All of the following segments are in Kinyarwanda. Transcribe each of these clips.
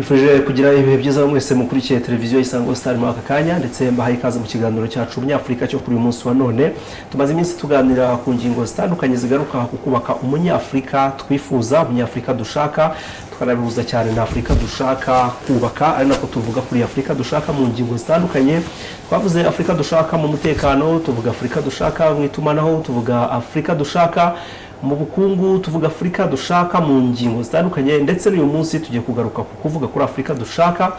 Twifuje kugira ibihe byiza mwese mukurikiye televiziyo Isango Star muri aka kanya, ndetse mbahaye ikaze mu kiganiro cyacu Umunyafurika cyo kuri uyu munsi wa none. Tumaze iminsi tuganira ku ngingo zitandukanye zigaruka ku kubaka umunyafurika twifuza, umunyafurika dushaka, tukanabihuza cyane na Afurika dushaka kubaka, ari nako tuvuga kuri Afurika dushaka mu ngingo zitandukanye. Twavuze Afurika dushaka mu mutekano, tuvuga Afurika dushaka mu itumanaho, tuvuga Afurika dushaka mu bukungu, tuvuga Afurika dushaka mu ngingo zitandukanye, ndetse n'uyu munsi tugiye kugaruka ku kuvuga kuri Afurika dushaka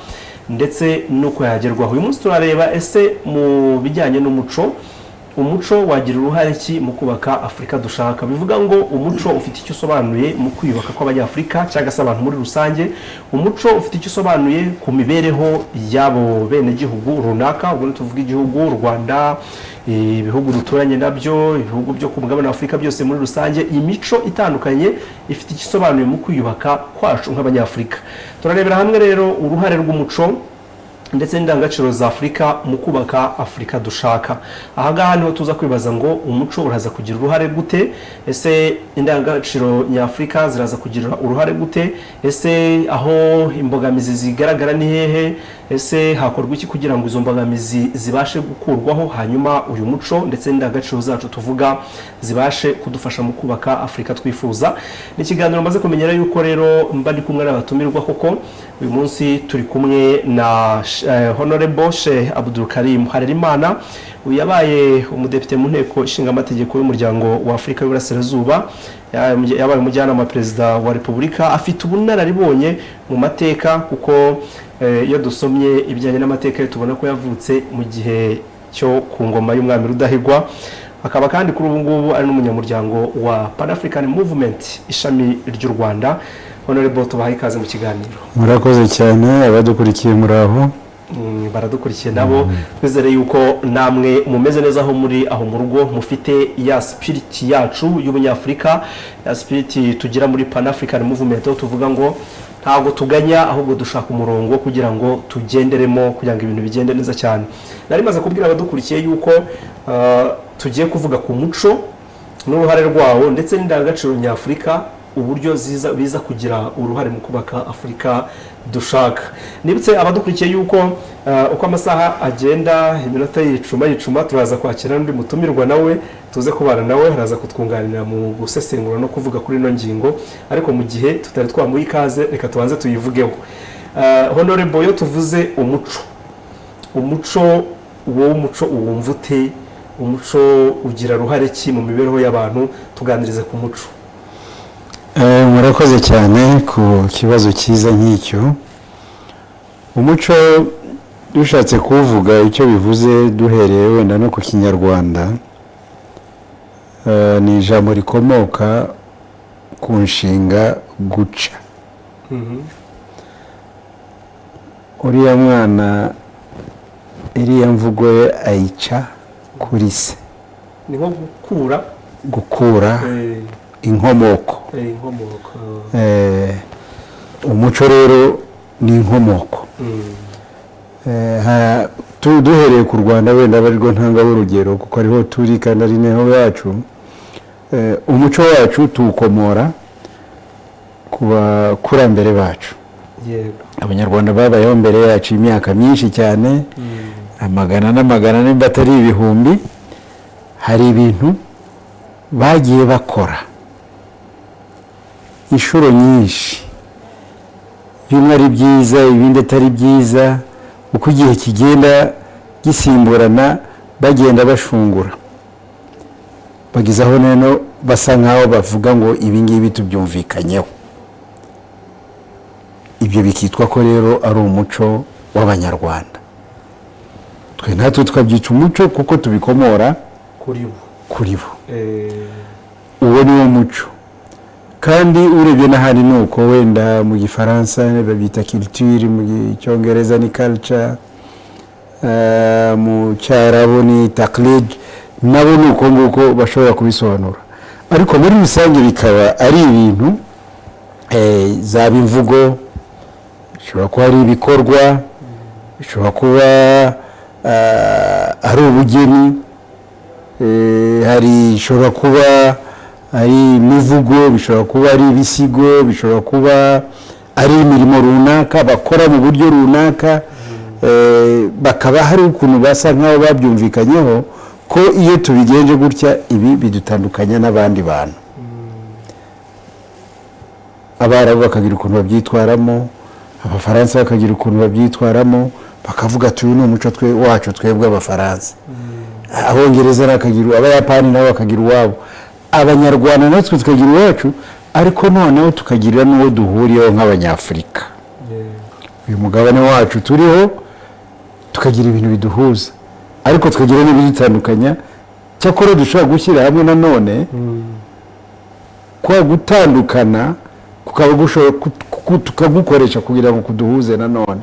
ndetse n'uko yagerwaho. Uyu munsi turareba ese mu bijyanye n'umuco, umuco wagira uruhare ki mu kubaka Afurika dushaka? Bivuga ngo umuco ufite icyo usobanuye mu kwiyubaka kw'Abanyafurika cyangwa se abantu muri rusange. Umuco ufite icyo usobanuye ku mibereho y'abo benegihugu runaka. Ubwo tuvuga igihugu u Rwanda, ibihugu duturanye nabyo, ibihugu byo ku mugabane wa Afurika byose muri rusange, imico itandukanye ifite icyo isobanuye mu kwiyubaka kwacu nk'Abanyafurika. Turarebera hamwe rero uruhare rw'umuco ndetse n'indangagaciro za Afurika mu kubaka Afurika dushaka. Aha ngaha niho tuza kwibaza ngo umuco uraza kugira uruhare gute? Ese indangagaciro nyafurika ziraza kugira uruhare gute? Ese aho imbogamizi zigaragara ni hehe? Ese hakorwa iki kugira ngo izo mbogamizi zibashe gukurwaho, hanyuma uyu muco ndetse n'indangagaciro zacu tuvuga zibashe kudufasha mu kubaka Afurika twifuza? Ni ikiganiro maze kumenyera yuko rero mba ndi kumwe n'abatumirwa koko. Uyu munsi turi kumwe na Honorable Sheikh Abdul Karim Harerimana. Uyu yabaye umudepite mu Nteko Ishinga Amategeko y'Umuryango wa Afurika y'Uburasirazuba, yabaye umujyanama wa Perezida wa Repubulika, afite ubunararibonye mu mateka, kuko iyo dusomye ibijyanye n'amateka ye tubona ko yavutse mu gihe cyo ku ngoma y'umwami Rudahigwa, akaba kandi kuri ubu ngubu ari n'umunyamuryango wa Pan African Movement ishami ry'u Rwanda. Honorable, tubahaye ikaze mu kiganiro. Murakoze cyane. Abadukurikiye, muraho? Baradukurikiye nabo. Twizere yuko namwe mumeze neza aho muri, aho mu rugo, mufite ya spirit yacu y'ubunyafurika, ya spirit tugira muri Pan African Movement, aho tuvuga ngo ntabwo tuganya, ahubwo dushaka umurongo kugira ngo tugenderemo, kugira ngo ibintu bigende neza cyane. Nari maze kubwira abadukurikiye yuko tugiye kuvuga ku muco n'uruhare rwawo ndetse n'indangagaciro nyafurika, uburyo ziza biza kugira uruhare mu kubaka Afurika dushaka. Nibutse abadukurikiye yuko uko amasaha agenda, iminota yicuma yicuma, turaza kwakira n'undi mutumirwa, nawe tuze kubana nawe, araza kutwunganira mu gusesengura no kuvuga kuri ino ngingo. Ariko mu gihe tutari twamuha ikaze, reka tubanze tuyivugeho. Honorable, iyo tuvuze umuco, umuco wowe, umuco uwumva ute? Umuco ugira ruhare ki mu mibereho y'abantu? Tuganirize ku muco. Murakoze cyane ku kibazo cyiza nk'icyo. Umuco dushatse kuwuvuga icyo bivuze, duhereye wenda no ku Kinyarwanda, ni ijambo rikomoka ku nshinga guca. Uriya mwana iriya mvugo ye ayica kuri se. Ni nko gukura. Gukura inkomoko. Inkomoko. Umuco rero ni inkomoko. Duhereye ku Rwanda wenda, aba arirwo ntanga urugero kuko ariho turi kandi ari naho yacu. Umuco wacu tuwukomora ku bakurambere bacu. Abanyarwanda babayeho mbere yacu imyaka myinshi cyane, amagana n'amagana nimba atari ibihumbi. Hari ibintu bagiye bakora inshuro nyinshi, bimwe ari byiza, ibindi atari byiza. Uko igihe kigenda gisimburana, bagenda bashungura, bageze aho rero basa nkaho bavuga ngo ibi ngibi tubyumvikanyeho. Ibyo bikitwa ko rero ari umuco w'Abanyarwanda. Twe natwe tukabyica umuco kuko tubikomora kuri bo. Kuri bo. Uwo ni wo muco. Kandi urebye n'ahandi ni uko. Wenda mu Gifaransa babyita culture, mu Cyongereza ni culture, mu Cyarabu ni taqlid. Nabo ni uko nguko bashobora kubisobanura. Ariko muri rusange bikaba ari ibintu, zaba imvugo, bishobora kuba ari ibikorwa, bishobora kuba ari ubugeni, hari ishobora kuba ari imivugo, bishobora kuba ari ibisigo, bishobora kuba Ari imirimo runaka bakora mu buryo runaka, bakaba hari ukuntu basa nk'aho babyumvikanyeho ko iyo tubigenje gutya, ibi bidutandukanya n'abandi bantu. Abarabu bakagira ukuntu babyitwaramo, Abafaransa bakagira ukuntu babyitwaramo, bakavuga ati: "Uyu ni umuco twe wacu, twebwe Abafaransa." Abongereza bakagira, Abayapani nabo bakagira uwabo, Abanyarwanda natwe tukagira iwacu, ariko noneho tukagira n'uwo duhuriyeho nk'Abanyafurika, uyu mugabane wacu turiho, tukagira ibintu biduhuza ariko tukagira n'ibidutandukanya. Cyakora dushobora gushyira hamwe nanone, kwa gutandukana kukaba gushobora tukagukoresha kugira ngo kuduhuze nanone.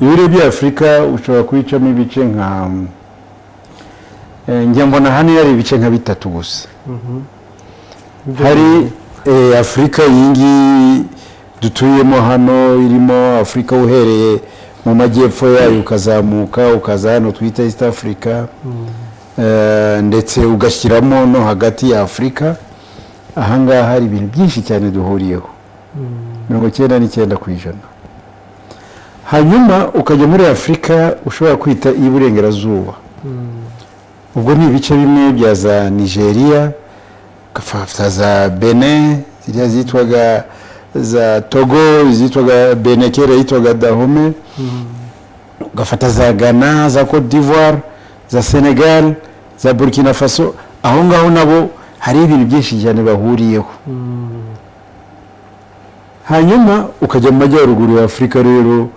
Iyo urebye Afurika, ushobora kuyicamo ibice nka njya mbona hano hari ibice nka bitatu gusa. Hari Afurika iyi ngiyi dutuyemo hano, irimo Afurika uhereye mu majyepfo yayo ukazamuka ukaza hano twita East Africa, ndetse ugashyiramo no hagati ya Afurika. Ahangaha hari ibintu byinshi cyane duhuriyeho, 99%. Hanyuma ukajya muri Afurika ushobora kwita iy'Iburengerazuba, ubwo ni ibice bimwe bya za Nigeria, ugafata za Benin, ziriya zitwaga za Togo, izitwaga Benin kera yitwaga Dahomey, ugafata za Ghana, za Cote d'Ivoire, za Senegal, za Burkina Faso. Aho ngaho nabo hari ibintu byinshi cyane bahuriyeho. Hanyuma ukajya mu majyaruguru ya Afurika rero,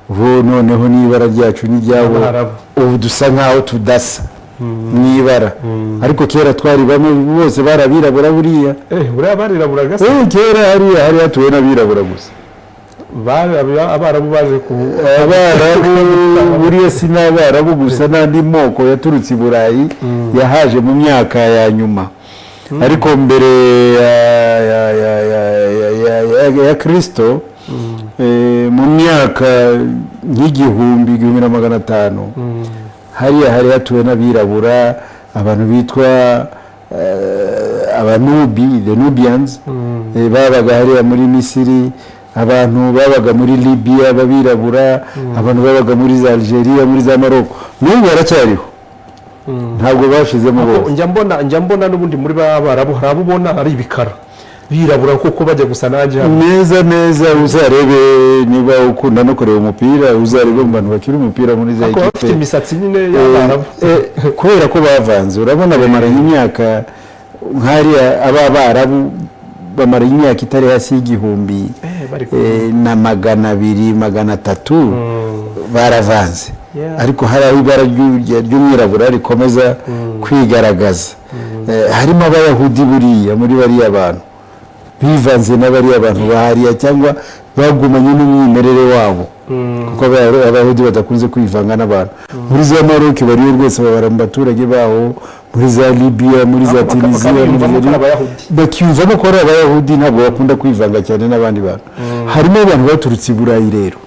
bo noneho n'ibara ryacu n'iryabo Abarabu. Ubu dusa nkaho tudasa mu ibara, ariko kera twari bamwe, bose bari abirabura buriya. Buriya bariraburaga se? Kera hariya hari hatuwe n'abirabura gusa. Abarabu baje ku Abarabu buriya si n'Abarabu gusa, n'andi moko yaturutse i Burayi yahaje mu myaka ya nyuma, ariko mbere ya Kirisito, mu myaka nk'igihumbi, 1500, hariya hari hatuwe n'abirabura, abantu bitwa Abanubi, the Nubians, babaga hariya muri Misiri, abantu babaga muri Libya b'abirabura, abantu babaga muri za Algeria, muri za Maroko. N'ubu baracyariho, ntabwo bashizemo bose. Njya mbona n'ubundi muri ba Barabu hari abo ubona ari ibikara, birabura kuko bajya gusa nanjye hano. Neza neza, uzarebe niba ukunda no kureba umupira, uzarebe mu bantu bakina umupira muri za Ariko baba bafite ekipe imisatsi nyine y'Abarabu. Kubera ko bavanze. Urabona bamaranye imyaka nk'hariya, aba Barabu bamaranye imyaka itari hasi y'igihumbi bari na 200, 300, baravanze. Ariko hari aho ibara ry'umwirabura rikomeza kwigaragaza. Harimo Abayahudi buriya muri bariya bantu bivanze n'abariya bantu bahariya, cyangwa bagumanye n'umwimerere wabo, kuko Abayahudi badakunze kwivanga n'abantu. Muri za Maroc bariyo rwose, babara mu baturage baho, muri za Libya, muri za Tunisia, muri Bakabiyumvamo ko ari za Abayahudi. Bakiyumvamo ko ari Abayahudi, ntabwo bakunda kwivanga cyane n'abandi bantu. Harimo abantu baturutse i Burayi rero,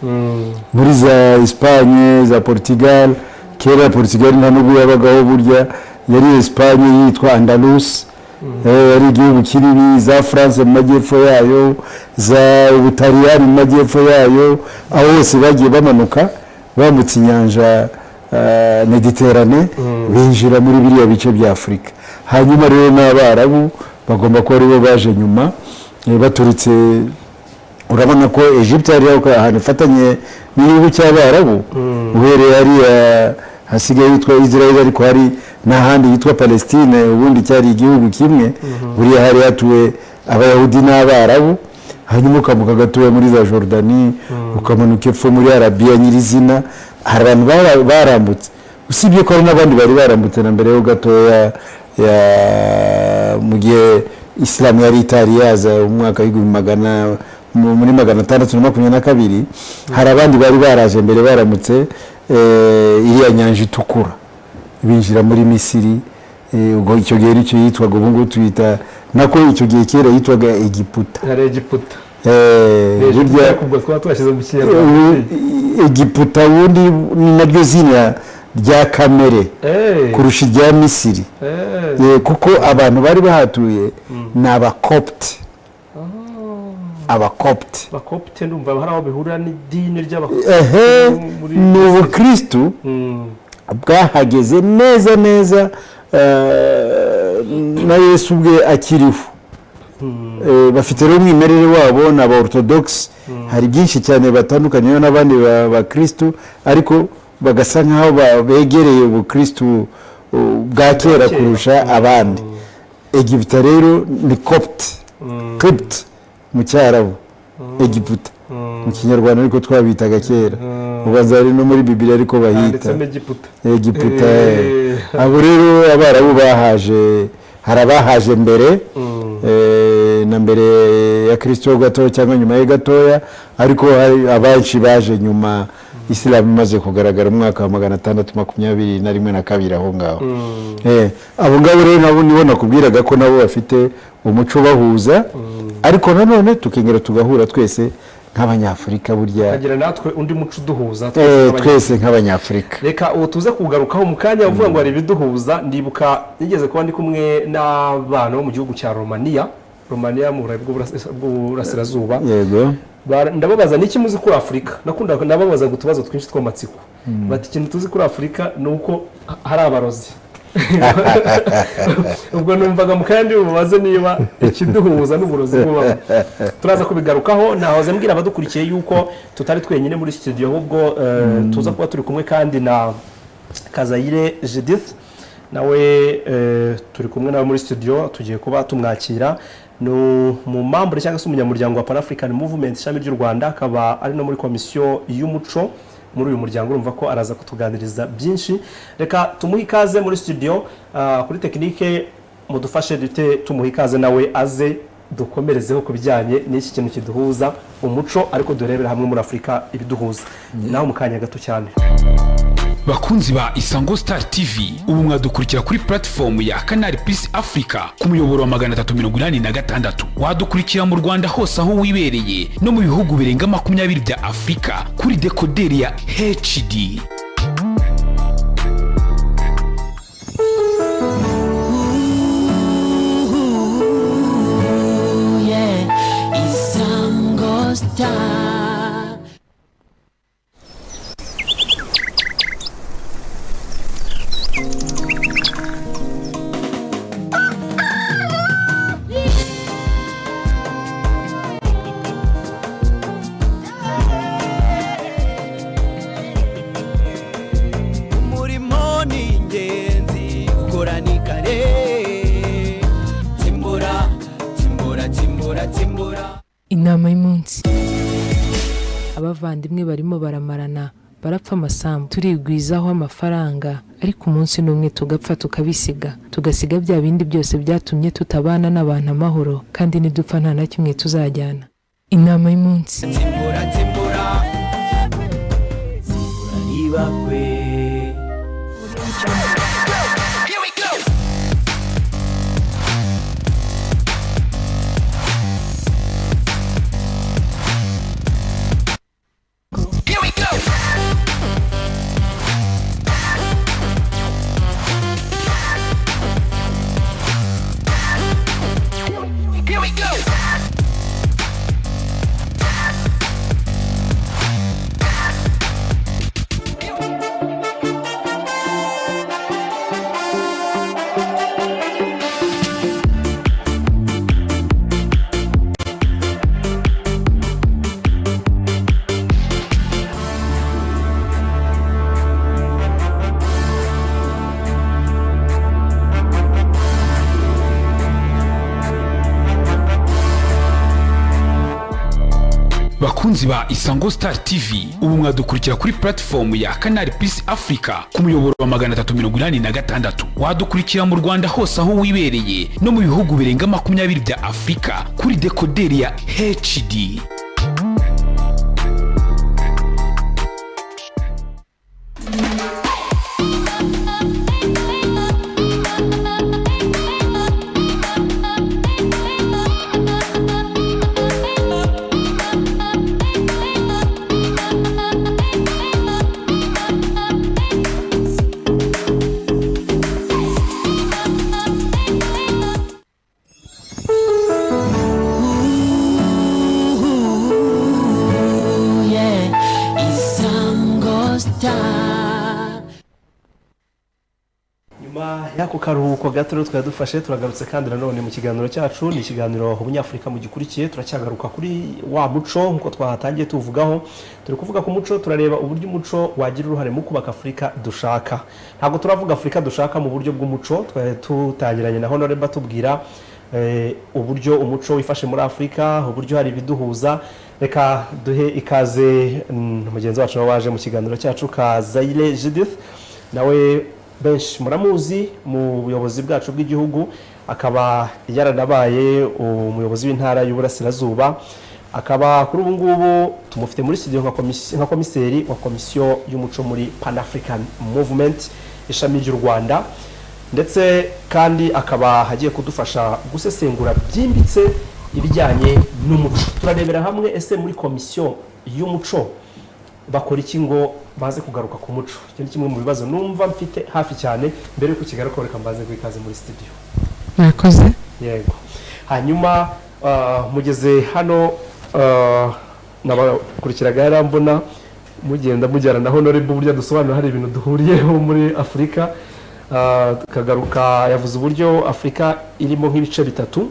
muri za Espagne, za Portugal. Kera Portugal nta nubwo yabagaho burya, yari Espagne yitwa Andalus. Yari igihugu kinini. Za France mu majyepfo yayo, za Ubutaliyani mu majyepfo yayo, aho hose bagiye bamanuka bambutse inyanja Mediterane, binjira muri biriya bice bya Afurika. Hanyuma rero n'Abarabu bagomba kuba aribo baje nyuma, baturutse, urabona ko Egypte hariya ahantu ifatanye n'igihugu cy'Abarabu, uhereye hariya hasigaye hitwa Israel, ariko hari n'ahandi hitwa Palestine, ubundi cyari igihugu kimwe. Buriya hari hatuwe Abayahudi n'Abarabu. Hanyuma ukambuka gatoya muri za Jordani, ukamanuka epfo muri Arabiya nyirizina, hari abantu barambutse, usibye ko hari n'abandi bari barambutse na mbere yo gatoya ya mu gihe Isilamu yari itari yaza mu mwaka w'igihumbi magana muri 622. Hari abandi bari baraje mbere, baramutse iriya Nyanja Itukura, binjira muri Misiri. Ubwo icyo gihe nicyo yitwaga, ubu ngubu tuyita nako, icyo gihe kera yitwaga Egiputa. Hari Egiputa. Burya Ubwo twaba twashyize mu Kinyarwanda. Egiputa ubundi ni naryo zina rya kamere kurusha irya Misiri. Kuko abantu bari bahatuye ni Abakopte. Abakopte. Abakopte ndumva hari aho bihurira n'idini ry'abakopte. Ehe. Muri Ni ubukristu bwahageze neza neza, na Yesu ubwe akiriho. Bafite rero umwimerere wabo, ni aba orthodox. Hari byinshi cyane batandukaniyeho n'abandi bakristu, ariko bagasa nk'aho begereye ubukristu bwa kera kera. kurusha abandi. Egiputa rero ni Copte, Crypt mu Cyarabu, Egiputa mu Kinyarwanda, ariko twabitaga kera, ubanza ari no muri Bibiliya ariko bahita. Handitsemo Egiputa. Egiputa. Eh. Abo rero Abarabu bahaje, hari abahaje mbere, na mbere ya Kirisito gatoya cyangwa nyuma ye gatoya, ariko hari abenshi baje nyuma, Isilamu imaze kugaragara mu mwaka wa 621 na 2, aho ngaho. Abo ngabo rero nabo nibo nakubwiraga ko nabo bafite umuco ubahuza, ariko nanone tukongera tugahura twese nk'Abanyafurika burya. Tukagira natwe undi muco uduhuza twese. Twese nk'Abanyafurika. Reka ubu tuze kugarukaho mu kanya. Uvuga ngo hari ibiduhuza, ndibuka nigeze kuba ndi kumwe n'abana bo mu gihugu cya Romaniya, Romaniya mu Burayi bw'Uburasirazuba. Yego. Ndababaza niki muzi kuri Afurika? Nakunda nababazaga utubazo twinshi tw'amatsiko. Bati ikintu tuzi kuri Afurika ni uko hari abarozi. Ubwo numvaga mu kanya bubaze niba ikiduhuza n'uburozi bubamo. Turaza kubigarukaho. Nahoze mbwira abadukurikiye yuko tutari twenyine muri studio, ahubwo tuza kuba turi kumwe kandi na Kazayire Judith nawe, turi kumwe nawe muri studio, tugiye kuba tumwakira. Ni umumambure cyangwa se umunyamuryango wa Pan African Movement ishami ry'u Rwanda, akaba ari no muri komisiyo y'umuco muri uyu muryango. Urumva ko araza kutuganiriza byinshi. Reka tumuhe ikaze muri studio. Kuri tekinike mudufashe dute tumuhe ikaze nawe aze dukomerezeho ku bijyanye n'iki kintu kiduhuza, umuco, ariko durebera hamwe muri Afurika ibiduhuza naho mu kanya gato cyane. Bakunzi ba Isango Star TV, ubu mwadukurikira kuri platform ya Canal Plus Africa ku muyoboro wa 386. Wadukurikira mu Rwanda hose aho wibereye no mu bihugu birenga 20 bya Afurika kuri dekoderi ya HD. Yeah, Isango Star. Umurimo ni ingenzi, gukora ni kare. Timbura, timbura, timbura, timbura. Inama y'umunsi: abavandimwe barimo baramarana, barapfa amasambu, turigwizaho amafaranga, ariko umunsi n'umwe tugapfa, tukabisiga, tugasiga bya bindi byose byatumye tutabana n'abantu amahoro. Kandi nidupfa nta na kimwe tuzajyana. Inama y'umunsi. Timbura, timbura, timbura nibakwe. Here we go. Here we go. Here we go. Bakunzi ba Isango Star TV, ubu mwadukurikira kuri platform ya Canal Plus Africa ku muyoboro wa 386. Wadukurikira mu Rwanda hose aho wibereye no mu bihugu birenga 20 bya Afurika kuri dekoderi ya HD. Ako karuhuko gato rero twari dufashe, turagarutse kandi nanone mu kiganiro cyacu. Ni ikiganiro Umunyafurika mugikurikiye. Turacyagaruka kuri wa muco nk'uko twahatangiye tuvugaho. Turi kuvuga ku muco, turareba uburyo umuco wagira uruhare mu kubaka Afurika dushaka. Ntabwo turavuga Afurika dushaka mu buryo bw'umuco. Twari tutangiranye na Honorable tubwira uburyo umuco wifashe muri Afurika, uburyo hari ibiduhuza. Reka duhe ikaze mugenzi wacu nawe waje mu kiganiro cyacu, Kazayire Judith. Nawe benshi muramuzi mu buyobozi bwacu bw'igihugu, akaba yaranabaye umuyobozi w'Intara y'Uburasirazuba, akaba kuri ubu ngubu tumufite muri studio nka komiseri wa Komisiyo y'Umuco muri Pan African Movement, ishami ry'u Rwanda, ndetse kandi akaba agiye kudufasha gusesengura byimbitse ibijyanye n'umuco. Turarebera hamwe: ese muri Komisiyo y'Umuco bakora iki ngo baze kugaruka ku muco? Icyo ni kimwe mu bibazo numva mfite hafi cyane. Mbere y'uko kigaruka, reka mbaze ngo ikaze muri studio. Murakoze. Yego. Hanyuma mugeze hano, nabakurikiraga yarambona mugenda mujyana na Honorable uburyo dusobanura hari ibintu duhuriyeho muri Afurika. Tukagaruka, yavuze uburyo Afurika irimo nk'ibice bitatu,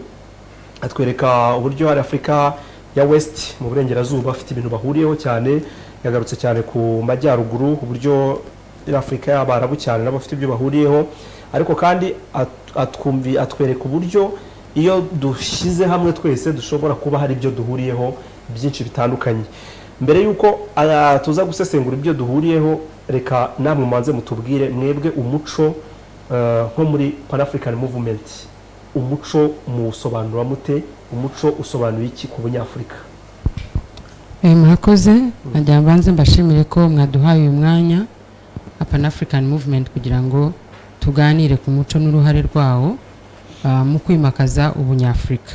atwereka uburyo hari Afurika ya West, mu burengerazuba, afite ibintu bahuriyeho cyane. Yagarutse cyane ku majyaruguru, uburyo iri Afurika y'Abarabu cyane nabo bafite ibyo bahuriyeho, ariko kandi atwereka uburyo iyo dushyize hamwe twese dushobora kuba hari ibyo duhuriyeho byinshi bitandukanye. Mbere y'uko tuza gusesengura ibyo duhuriyeho, reka namwe mubanze mutubwire mwebwe umuco, nko muri Pan African Movement, umuco muwusobanura mute? Umuco usobanuye iki ku Bunyafurika? Murakoze. Nagira mbanze mbashimire ko mwaduhaye uyu mwanya nka Pan African Movement kugira ngo tuganire ku muco n'uruhare rwawo mu kwimakaza ubunyafurika.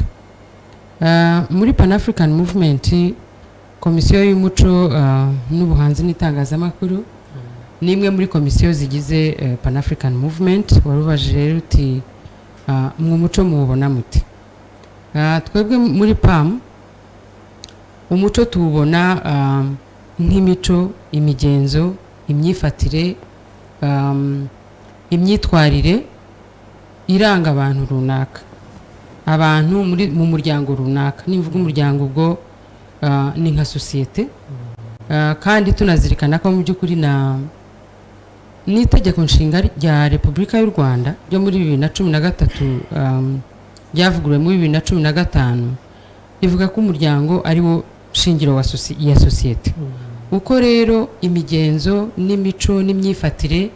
Muri Pan African Movement, Komisiyo y'Umuco n'Ubuhanzi n'Itangazamakuru ni imwe muri komisiyo zigize Pan African Movement. Warubajije rero uti mu muco muwubona mute? Twebwe muri PAM umuco tuwubona nk'imico, imigenzo, imyifatire, imyitwarire iranga abantu runaka, abantu mu muryango runaka. Nimvuga umuryango ubwo ni nka sosiyete. Kandi tunazirikana ko mu by'ukuri na n'itegeko nshinga rya Repubulika y'u Rwanda ryo muri 2013, ryavuguruwe muri 2015, rivuga ko umuryango ari wo shingiro ya sosiyete. Uko rero imigenzo n'imico n'imyifatire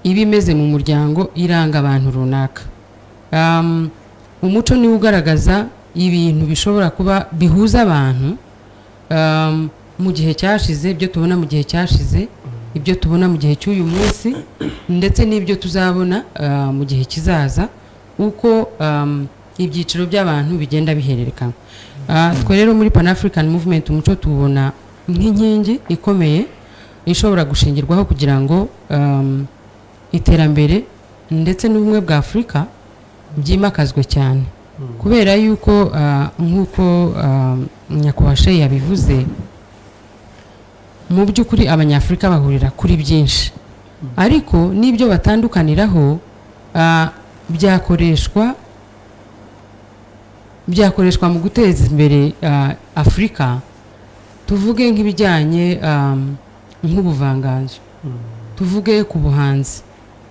iba imeze mu muryango iranga abantu runaka. Umuco niwo ugaragaza ibintu bishobora kuba bihuza abantu mu gihe cyashize, ibyo tubona mu gihe cyashize, ibyo tubona mu gihe cy'uyu munsi, ndetse n'ibyo tuzabona mu gihe kizaza, uko ibyiciro by'abantu bigenda bihererekanywa. Twe rero muri Pan African Movement umuco tuwubona nk'inkingi ikomeye ishobora gushingirwaho kugira ngo iterambere ndetse n'ubumwe bwa Afurika byimakazwe cyane, kubera yuko nk'uko nyakubahwa Shehe yabivuze, mu by'ukuri Abanyafurika bahurira kuri byinshi, ariko n'ibyo batandukaniraho byakoreshwa mu guteza imbere Afurika. Tuvuge nk'ibijyanye nk'ubuvanganzo, tuvuge ku buhanzi,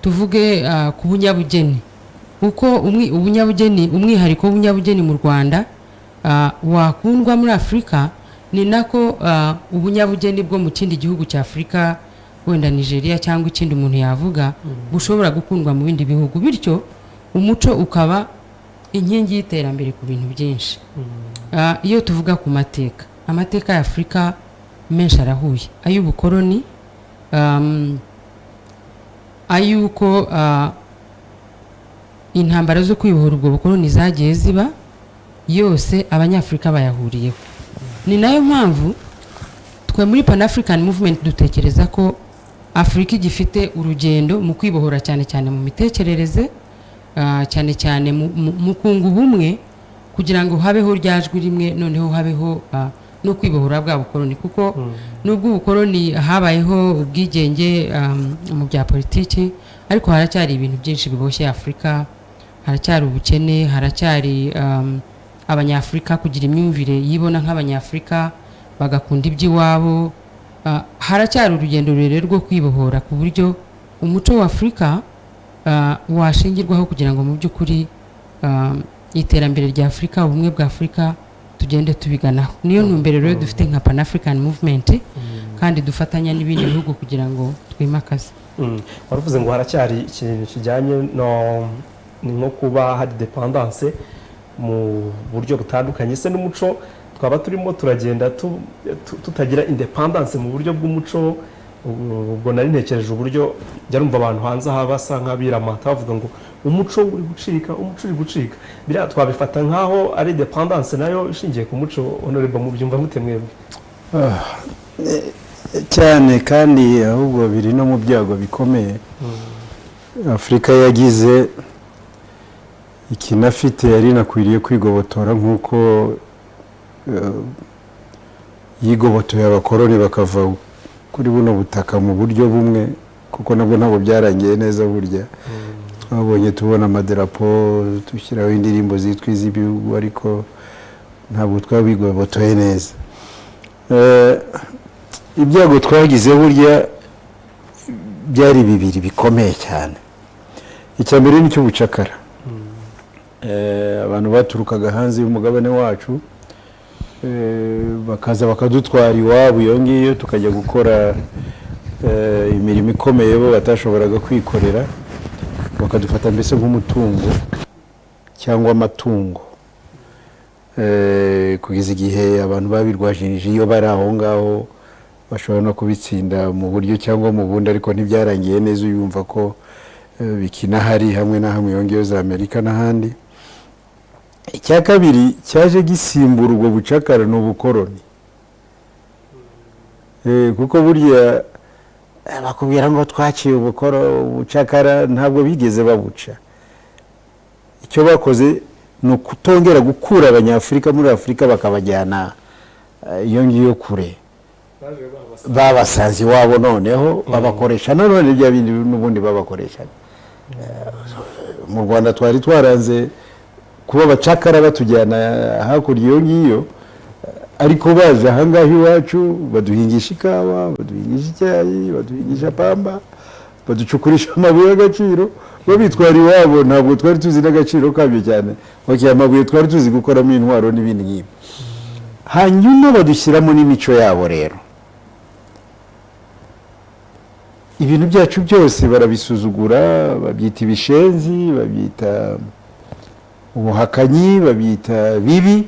tuvuge ku bunyabugeni, uko ubunyabugeni, umwihariko w'ubunyabugeni mu Rwanda wakundwa muri Afurika, ni nako ubunyabugeni bwo mu kindi gihugu cya Afurika, wenda Nigeria cyangwa ikindi umuntu yavuga, bushobora gukundwa mu bindi bihugu. Bityo umuco ukaba inkingi y'iterambere ku bintu byinshi. Iyo tuvuga ku mateka, amateka ya Afurika menshi arahuye: ay'ubukoroni, ay'uko intambara zo kwibohora ubwo bukoroni zagiye ziba, yose Abanyafurika bayahuriyeho. Ni nayo mpamvu twe muri Pan African Movement dutekereza ko Afurika igifite urugendo mu kwibohora, cyane cyane mu mitekerereze, cyane cyane mu kunga ubumwe kugira ngo habeho rya jwi rimwe, noneho habeho no kwibohora bwa bukoroni, kuko nubwo ubukoroni habayeho ubwigenge mu bya politiki. Ariko haracyari ibintu byinshi biboshye Afurika, haracyari ubukene, haracyari Abanyafurika kugira imyumvire yibona nk'Abanyafurika, bagakunda iby'iwabo. Haracyari urugendo rurerure rwo kwibohora ku buryo umuco wa Afurika washingirwaho kugira ngo mu by'ukuri iterambere rya Afurika, ubumwe bwa Afurika, tugende tubiganaho. Niyo ntumbero rero dufite nka Pan African Movement, kandi dufatanya n'ibindi bihugu kugira ngo twimakaze. Waravuze ngo haracyari ikintu kijyanye no ni nko kuba hari dépendance mu buryo butandukanye se n'umuco. Twaba turimo turagenda tutagira indépendance mu buryo bw'umuco. Ubwo nari ntekereje uburyo njya numva abantu hanze aha basa nk'abiramata, bavuga ngo umuco uri gucika, umuco uri gucika. Biriya twabifata nk'aho ari dépendance nayo ishingiye ku muco. Honorable, mubyumva mute mwebwe? Cyane, kandi ahubwo biri no mu byago bikomeye Afurika yagize. Ikinafite yari inakwiriye kwigobotora nk'uko yigobotoye abakoroni bakava kuri buno butaka mu buryo bumwe, kuko nabwo ntabwo byarangiye neza. Burya twabonye tubona amadarapo, dushyiraho indirimbo zitwa iz'ibihugu, ariko ntabwo twabigobotoye neza. Ibyago twagize burya byari bibiri bikomeye cyane. Icya mbere ni icy'ubucakara. Abantu baturukaga hanze y'umugabane wacu, bakaza bakadutwara iwabo iyo ngiyo, tukajya gukora imirimo ikomeye bo batashoboraga kwikorera, bakadufata mbese nk'umutungo cyangwa amatungo. Kugeza igihe abantu babirwajirije iyo bari aho ngaho, bashobora no kubitsinda mu buryo cyangwa mu bundi, ariko ntibyarangiye neza. Uyumva ko bikinahari hamwe na hamwe iyo ngiyo za Amerika n'ahandi. Icya kabiri cyaje gisimbura ubwo bucakara ni ubukoroni. Kuko burya bakubwira ngo twaciye ubucakara, ntabwo bigeze babuca. Icyo bakoze ni ukutongera gukura Abanyafurika muri Afurika, bakabajyana iyo ngiyo kure. Babasanze iwabo, noneho babakoresha nanone bya bindi n'ubundi babakoreshaga. Mu Rwanda twari twaranze kuba abacakara, batujyana hakurya iyo ngiyo, ariko baje ahangaha iwacu baduhingisha ikawa, baduhingisha icyayi, baduhingisha pamba, baducukurisha amabuye y'agaciro, babitwara iwabo. Ntabwo twari tuzi n'agaciro kabyo cyane. Okay, amabuye twari tuzi gukoramo intwaro n'ibindi nk'ibyo. Hanyuma badushyiramo n'imico yabo. Rero ibintu byacu byose barabisuzugura, babyita ibishenzi, babyita ubuhakanyi, babyita bibi,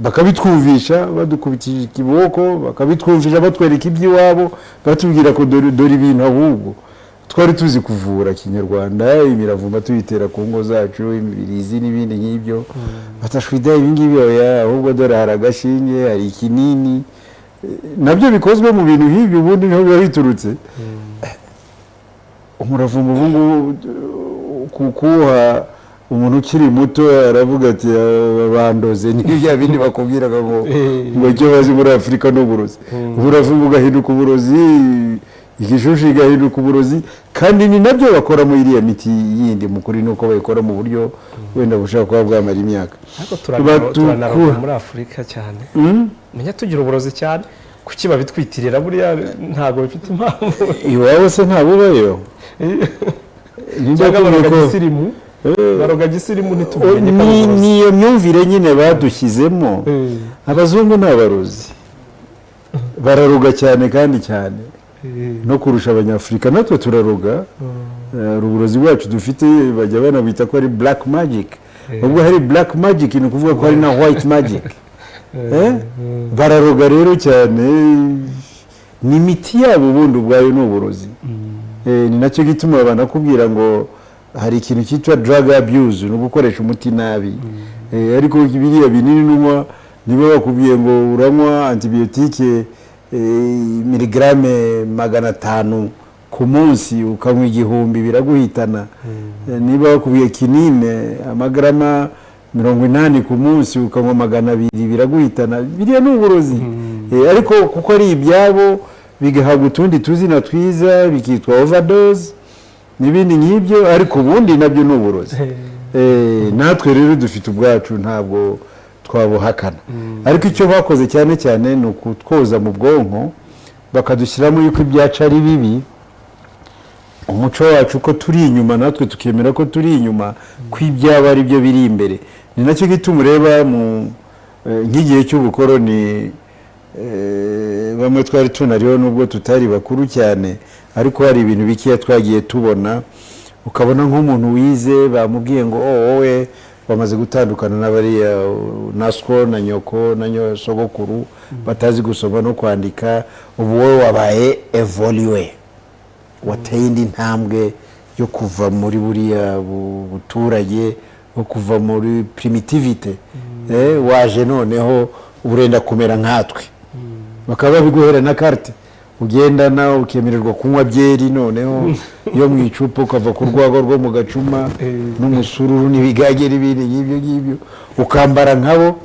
bakabitwumvisha badukubitije ikiboko, bakabitwumvisha batwereka iby'iwabo, batubwira ko dore dore ibintu. Ahubwo twari tuzi kuvura kinyarwanda, imiravumba tuyitera ku ngo zacu, imibirizi n'ibindi nk'ibyo. Batashwida ibi ngibi, oya, ahubwo dore hari agashinge, hari ikinini, nabyo bikozwe mu bintu nk'ibyo, ubundi niho biba biturutse. Umuravumba ubu ngubu kuwuha umuntu ukiri muto aravuga ati: "Ah, bandoze." Ni bya bindi bakubwiraga ngo icyo bazi muri Afurika ni uburozi. Umuravumba ugahinduka uburozi, igishushu igahinduka uburozi, kandi ni nabyo bakora muri iriya miti yindi. Mu kuri ni uko bayikora mu buryo wenda bushobora kuba bwamara imyaka. Ariko turanaroga muri Afurika cyane. Menya tugira uburozi cyane. Kuki babitwitirira? Buriya ntabwo bifite impamvu. Iwabo se ntabubayo? Ninde Cyangwa wakubwiye baroga gisirimu, baroga gisirimu, ntitumenye ko ari uburozi. Ni iyo myumvire nyine badushyizemo. Abazungu ni abarozi, bararoga cyane kandi cyane no kurusha Abanyafurika. Natwe turaroga. Uburozi bwacu dufite bajya banabwita ko ari black magic. Ubwo hari black magic, ni ukuvuga ko hari na white magic. Bararoga rero cyane, ni imiti yabo ubundi ubwayo ni uburozi. Ni nacyo gituma banakubwira ngo hari ikintu cyitwa drug abuse, ni ugukoresha umuti nabi. Ariko biriya binini unywa, niba bakubwiye ngo uranywa antibiyotike miligarame 500 ku munsi, ukanywa 1000, biraguhitana. Niba bakubwiye kinine amagarama 80 ku munsi, ukanywa 200, biraguhitana. Biriya ni uburozi. Ariko kuko ari ibyabo. Bigahabwa utundi tuzina twiza, bikitwa overdose n'ibindi nk'ibyo, ariko ubundi nabyo ni uburozi. Natwe rero dufite ubwacu, ntabwo twabuhakana, ariko icyo bakoze cyane cyane ni ukutwoza mu bwonko, bakadushyiramo yuko ibyacu ari bibi, umuco wacu ko turi inyuma, natwe tukemera ko turi inyuma, ko ibyaba ari byo biri imbere. Ni nacyo gituma ureba mu nk'igihe cy'ubukoroni, bamwe twari tunariho nubwo tutari bakuru cyane, ariko hari ibintu bikeya twagiye tubona. Ukabona nk'umuntu wize bamubwiye ngo: "Oh, wowe wamaze gutandukana n'abariya naswo na nyoko na sogokuru batazi gusoma no kwandika, ubu wowe wabaye évolué, wateye indi ntambwe yo kuva muri buriya buturage, wo kuva muri primitivité, waje noneho urenda kumera nkatwe." Bakaba babiguhera na carte ugendana, ukemererwa kunywa byeri noneho yo mu icupa, ukava ku rwagwa rwo mu gacuma n'umusururu n'ibigage n'ibindi nk'ibyo ngibyo, ukambara nkabo.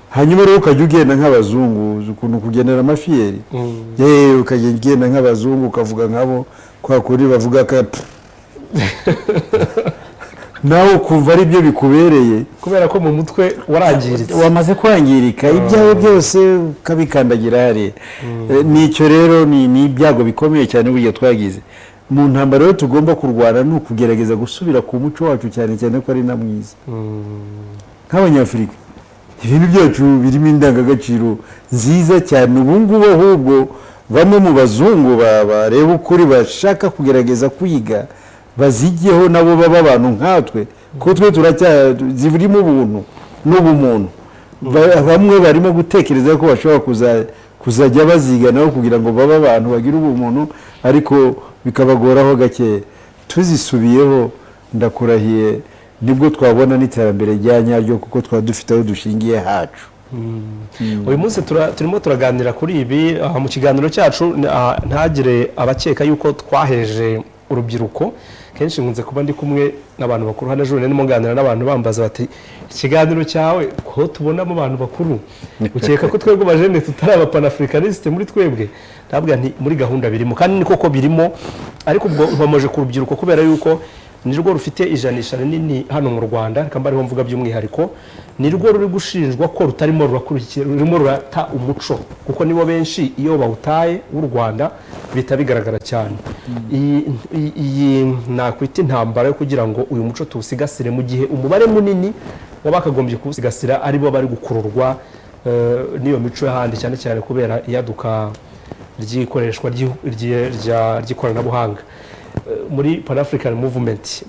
Hanyuma rero ukajya ugenda nk'abazungu. Uzi ukuntu kugendera amafiyeri, yewe, ukajya ugenda nk'abazungu, ukavuga nkabo, kwa kundi bavuga ka nawe ukumva ari byo bikubereye. Kubera ko mu mutwe warangiritse. Wamaze kwangirika, ibyawe byose ukabikandagira hariya. Nicyo rero ni ibyago bikomeye cyane burya twagize mu ntambara. Rero tugomba kurwana ni ukugerageza gusubira ku muco wacu, cyane cyane ko ari na mwiza. Nk'Abanyafurika, ibintu byacu birimo indangagaciro nziza cyane. Ubu ngubu ahubwo bamwe mu bazungu bareba ukuri, bashaka kugerageza kwiga, bazigeho nabo baba abantu nkatwe, kuko twe turacya zirimo ubuntu n'ubumuntu. Bamwe barimo gutekereza ko bashobora kuzajya baziga nabo kugira ngo babe abantu bagire ubumuntu, ariko bikabagoraho gakeya. Tuzisubiyeho, ndakurahiye, nibwo twabona n'iterambere rya nyaryo, kuko twaba dufite aho dushingiye hacu. Uyu munsi turimo turaganira kuri ibi mu kiganiro cyacu. Ntagire abakeka yuko twaheje urubyiruko. Kenshi nkunze kuba ndi kumwe n'abantu bakuru hano. Ejo ndimo nganira n'abantu, bambaza bati: "Ikiganiro cyawe ko tubonamo abantu bakuru, ukeka ko twebwe bajene tutari abapanafricaniste muri twebwe?" Ntabwo nti muri gahunda birimo, kandi ni koko birimo, ariko ubwo nkomoje ku rubyiruko kubera yuko nirwo rufite ijanisha rinini hano mu Rwanda. Reka mbe ariho mvuga by'umwihariko. Nirwo ruri gushinjwa ko rutarimo rurakurikira, rurimo rurata umuco, kuko nibo benshi. Iyo bawutaye w'u Rwanda bihita bigaragara cyane. Iyi nakwita intambara yo kugira ngo uyu muco tuwusigasire, mu gihe umubare munini w'abakagombye kuwusigasira aribo bari gukururwa n'iyo mico y'ahandi, cyane cyane kubera iyaduka ry'ikoreshwa ry'ikoranabuhanga. Muri Pan African Movement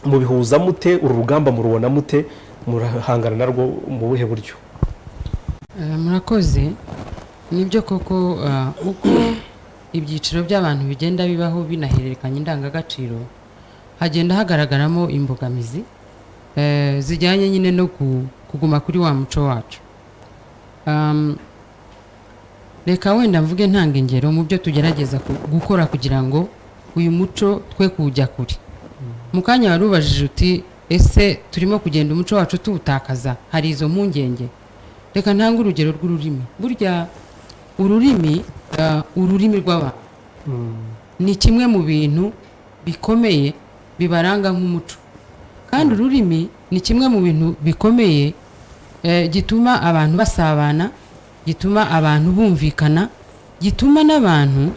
mubihuza mute? Uru rugamba murubona mute? Murahangana narwo mu buhe buryo? Murakoze. Nibyo koko, uko ibyiciro by'abantu bigenda bibaho, binahererekanya indangagaciro, hagenda hagaragaramo imbogamizi zijyanye nyine no kuguma kuri wa muco wacu. Reka wenda mvuge, ntanga ingero mu byo tugerageza gukora kugira ngo uyu muco twe kuwujya kure. Mu kanya wari ubajije uti: "Ese turimo kugenda umuco wacu tuwutakaza?" Hari izo mpungenge. Reka ntange urugero rw'ururimi. Burya ururimi, ururimi rw'abantu ni kimwe mu bintu bikomeye bibaranga nk'umuco, kandi ururimi ni kimwe mu bintu bikomeye gituma abantu basabana, gituma abantu bumvikana, gituma n'abantu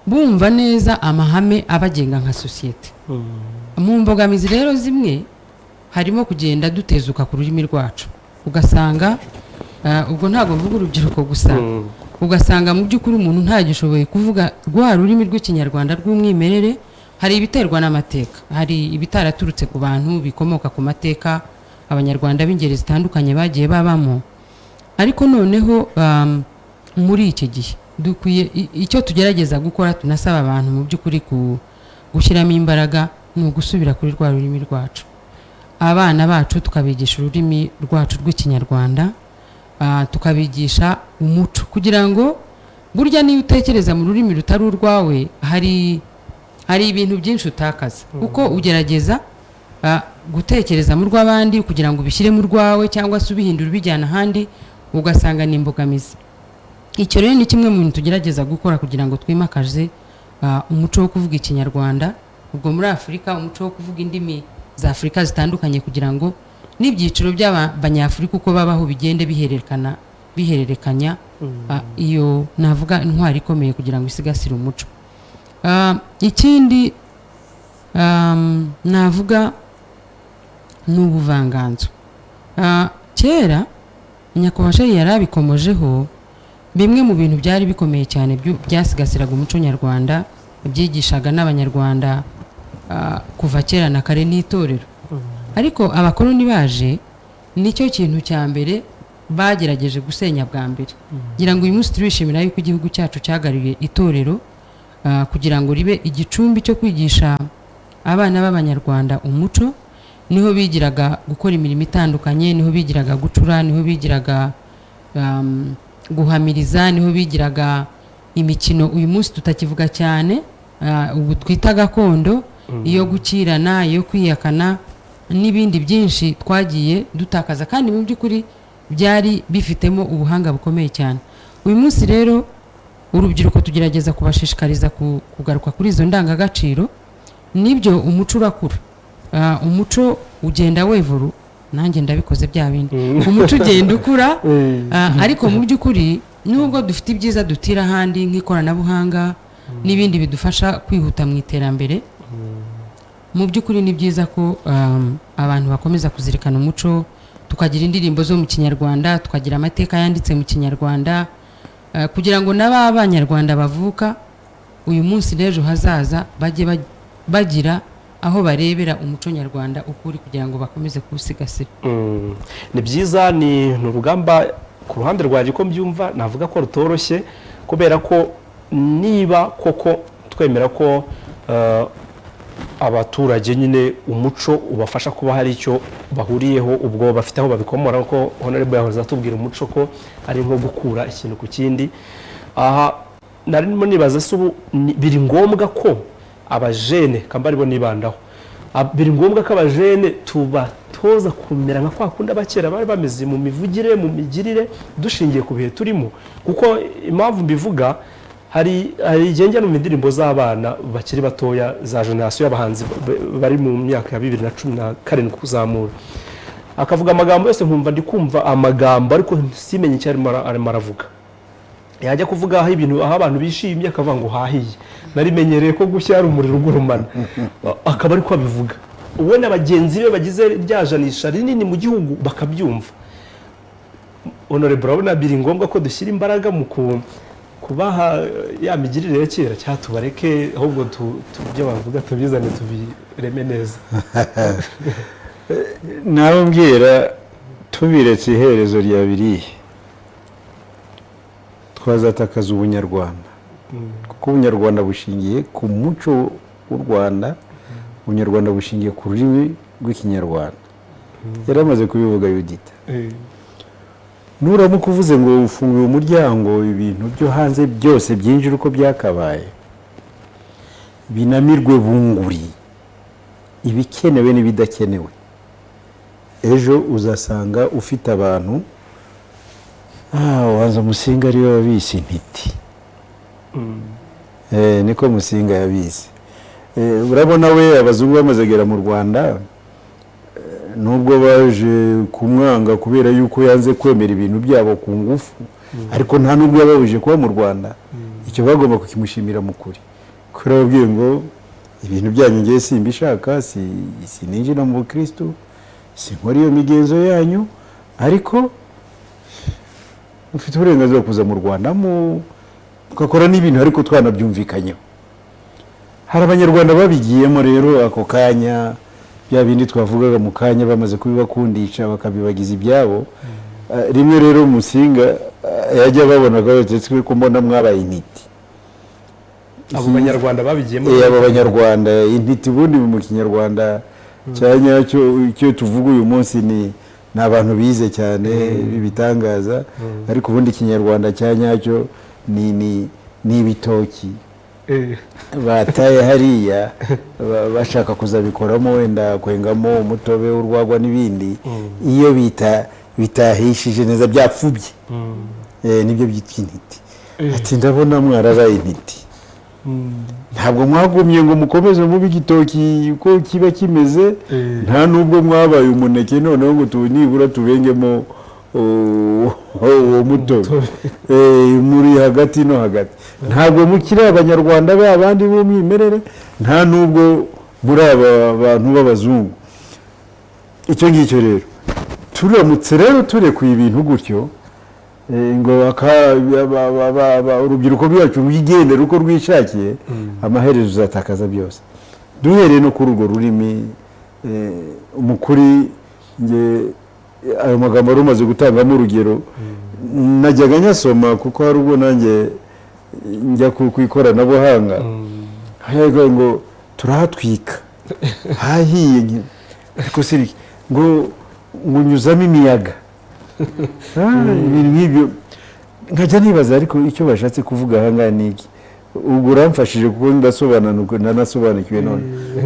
bumva neza amahame abagenga nka sosiyete. Mu mbogamizi rero zimwe harimo kugenda dutezuka ku rurimi rwacu, ugasanga ubwo ntabwo mvuga urubyiruko gusa, ugasanga mu by'ukuri umuntu ntagishoboye kuvuga rwa rurimi rw'Ikinyarwanda rw'umwimerere. Hari ibiterwa n'amateka, hari ibitaraturutse ku bantu, bikomoka ku mateka Abanyarwanda b'ingeri zitandukanye bagiye babamo. Ariko noneho muri iki gihe dukwiye icyo tugerageza gukora, tunasaba abantu mu by'ukuri gushyiramo imbaraga, ni ugusubira kuri rwa rurimi rwacu. Abana bacu tukabigisha ururimi rwacu rw'Ikinyarwanda, tukabigisha umuco, kugira ngo burya niyo utekereza mu rurimi rutari urwawe, hari ibintu byinshi utakaza, kuko ugerageza gutekereza mu rw'abandi kugira ngo ubishyire mu rwawe, cyangwa se ubihindura ubijyana ahandi, ugasanga ni imbogamizi. Icyo rero ni kimwe mu bintu tugerageza gukora kugira ngo twimakaze umuco wo kuvuga Ikinyarwanda, ubwo muri Afurika umuco wo kuvuga indimi za Afurika zitandukanye, kugira ngo n'ibyiciro by'Abanyafurika uko babaho bigende bihererekana bihererekanya. Iyo navuga intwari ikomeye kugira ngo isigasire umuco. Ikindi navuga ni ubuvanganzo. Kera nyakubahwa Sheri yari abikomojeho, bimwe mu bintu byari bikomeye cyane byasigasiraga umuco nyarwanda, byigishaga n'Abanyarwanda kuva kera na kare, n'itorero. Ariko abakoloni baje, nicyo kintu cya mbere bagerageje gusenya bwa mbere. Ngira ngo uyu munsi turishimira yuko igihugu cyacu cyagaruye itorero kugira ngo ribe igicumbi cyo kwigisha abana b'Abanyarwanda umuco. Niho bigiraga gukora imirimo itandukanye, niho bigiraga gucura, niho bigiraga guhamiriza, niho bigiraga imikino uyu munsi tutakivuga cyane, ubu twita gakondo, iyo gukirana, iyo kwiyakana n'ibindi byinshi twagiye dutakaza, kandi mu by'ukuri byari bifitemo ubuhanga bukomeye cyane. Uyu munsi rero urubyiruko tugerageza kubashishikariza kugaruka kuri izo ndangagaciro. Nibyo, umuco urakura. Umuco ugenda wevuru, nanjye ndabikoze bya bindi, umuco ugenda ukura. Ariko mu by'ukuri nubwo dufite ibyiza dutira ahandi nk'ikoranabuhanga n'ibindi bidufasha kwihuta mu iterambere, mu by'ukuri ni byiza ko abantu bakomeza kuzirikana umuco, tukagira indirimbo zo mu Kinyarwanda, tukagira amateka yanditse mu Kinyarwanda, kugira ngo n'abanyarwanda bavuka uyu munsi n'ejo hazaza bajye bagira aho barebera umuco nyarwanda uko uri, kugira ngo bakomeze kuwusigasira. Ni byiza, ni urugamba ku ruhande rwanjye ko mbyumva navuga ko rutoroshye, kubera ko niba koko twemera ko abaturage nyine umuco ubafasha kuba hari icyo bahuriyeho, ubwo bafite aho babikomora, kuko Honorable yahoze atubwira umuco ko ari nko gukura ikintu ku kindi. Aha narimo nibaza se ubu biri ngombwa ko abajene kamba aribo nibandaho, biri ngombwa ko abajene tubatoza kumera nka kwa kundi abakera bari bameze mu mivugire, mu migirire, dushingiye ku bihe turimo? Kuko impamvu mbivuga, hari igihe njya numva indirimbo z'abana bakiri batoya za generasiyo y'abahanzi bari mu myaka ya 2017 kuzamura, akavuga amagambo yose nkumva ndi kumva amagambo ariko simenye icyo arimo aravuga. Yajya kuvuga aho ibintu, aho abantu bishimye, akavuga ngo hahiye, narimenyereye ko gushya ari umuriro ugurumana, akaba ariko abivuga. We na bagenzi be bagize rya janisha rinini mu gihugu bakabyumva. Honorable, urabona biri ngombwa ko dushyira imbaraga mu kubaha ya migirire ya kera, cyangwa tubareke ahubwo ibyo bavuga tubizane tubireme neza? Nawe mbwira, tubiretse iherezo rya biriya twazatakaza ubunyarwanda, kuko ubunyarwanda bushingiye ku muco w'u Rwanda, ubunyarwanda bushingiye ku rurimi rw'Ikinyarwanda. Yari amaze kubivuga Yudita. Nuramuka uvuze ngo ufunguye umuryango, ibintu byo hanze byose byinjira uko byakabaye, binamirwe bunguri, ibikenewe n'ibidakenewe, ejo uzasanga ufite abantu waza Musinga ariwe wabise intiti. Niko Musinga yabizi. Urabona we abazungu bamaze kugera mu Rwanda, nubwo baje kumwanga kubera yuko yanze kwemera ibintu byabo ku ngufu, ariko nta nubwo yababujije kuba mu Rwanda. Icyo bagomba kukimushimira mu kuri, kubera babwiye ngo ibintu byanyu ngiye simbishaka, sininjira mu bukristo, sinkora iyo migenzo yanyu, ariko mufite uburenganzira bwo kuza mu Rwanda mugakora n'ibintu, ariko twanabyumvikanyeho. Hari Abanyarwanda babigiyemo rero ako kanya, bya bindi twavugaga mu kanya, bamaze kubibakundisha bakabibagiza ibyabo. Rimwe rero Musinga yajya babonaga ndetse ko mbona mwabaye intiti. Abo Banyarwanda babigiyemo. Abo Banyarwanda intiti ubundi mu Kinyarwanda cya nyacyo icyo tuvuga uyu munsi ni abantu bize cyane bibitangaza, ariko ubundi Ikinyarwanda cya nyacyo ni ibitoki bataye hariya bashaka kuzabikoramo wenda kwengamo umutobe w'urwagwa n'ibindi, iyo bitahishije neza byapfubye, nibyo byitwa intiti. Ati: "Ndabona mwarabaye intiti, ntabwo mwagumye ngo mukomeze mube igitoki uko kiba kimeze, nta nubwo mwabaye umuneke noneho ngo nibura tubengemo uwo mutobe. Muri hagati no hagati, ntabwo mukiri Abanyarwanda ba bandi b'umwimerere, nta nubwo muri aba bantu b'abazungu." Icyo ngicyo rero, turamutse rero turekuye ibintu gutyo, ngo urubyiruko rwacu rwigendere uko rwishakiye, amaherezo uzatakaza byose. Duhereye no kuri urwo rurimi, mu kuri nge ayo magambo wari umaze gutangamo urugero najyaga nyasoma, kuko hari ubwo nanjye njya ku ikoranabuhanga, hariya ngo turahatwika hahiye, ariko se ngo nyuzamo imiyaga. Ibintu nk'ibyo nkajya nibaza, ariko icyo bashatse kuvuga aha ngaha ni iki? Ubwo uramfashije kuko ndasobanukirwa, ndanasobanukiwe none.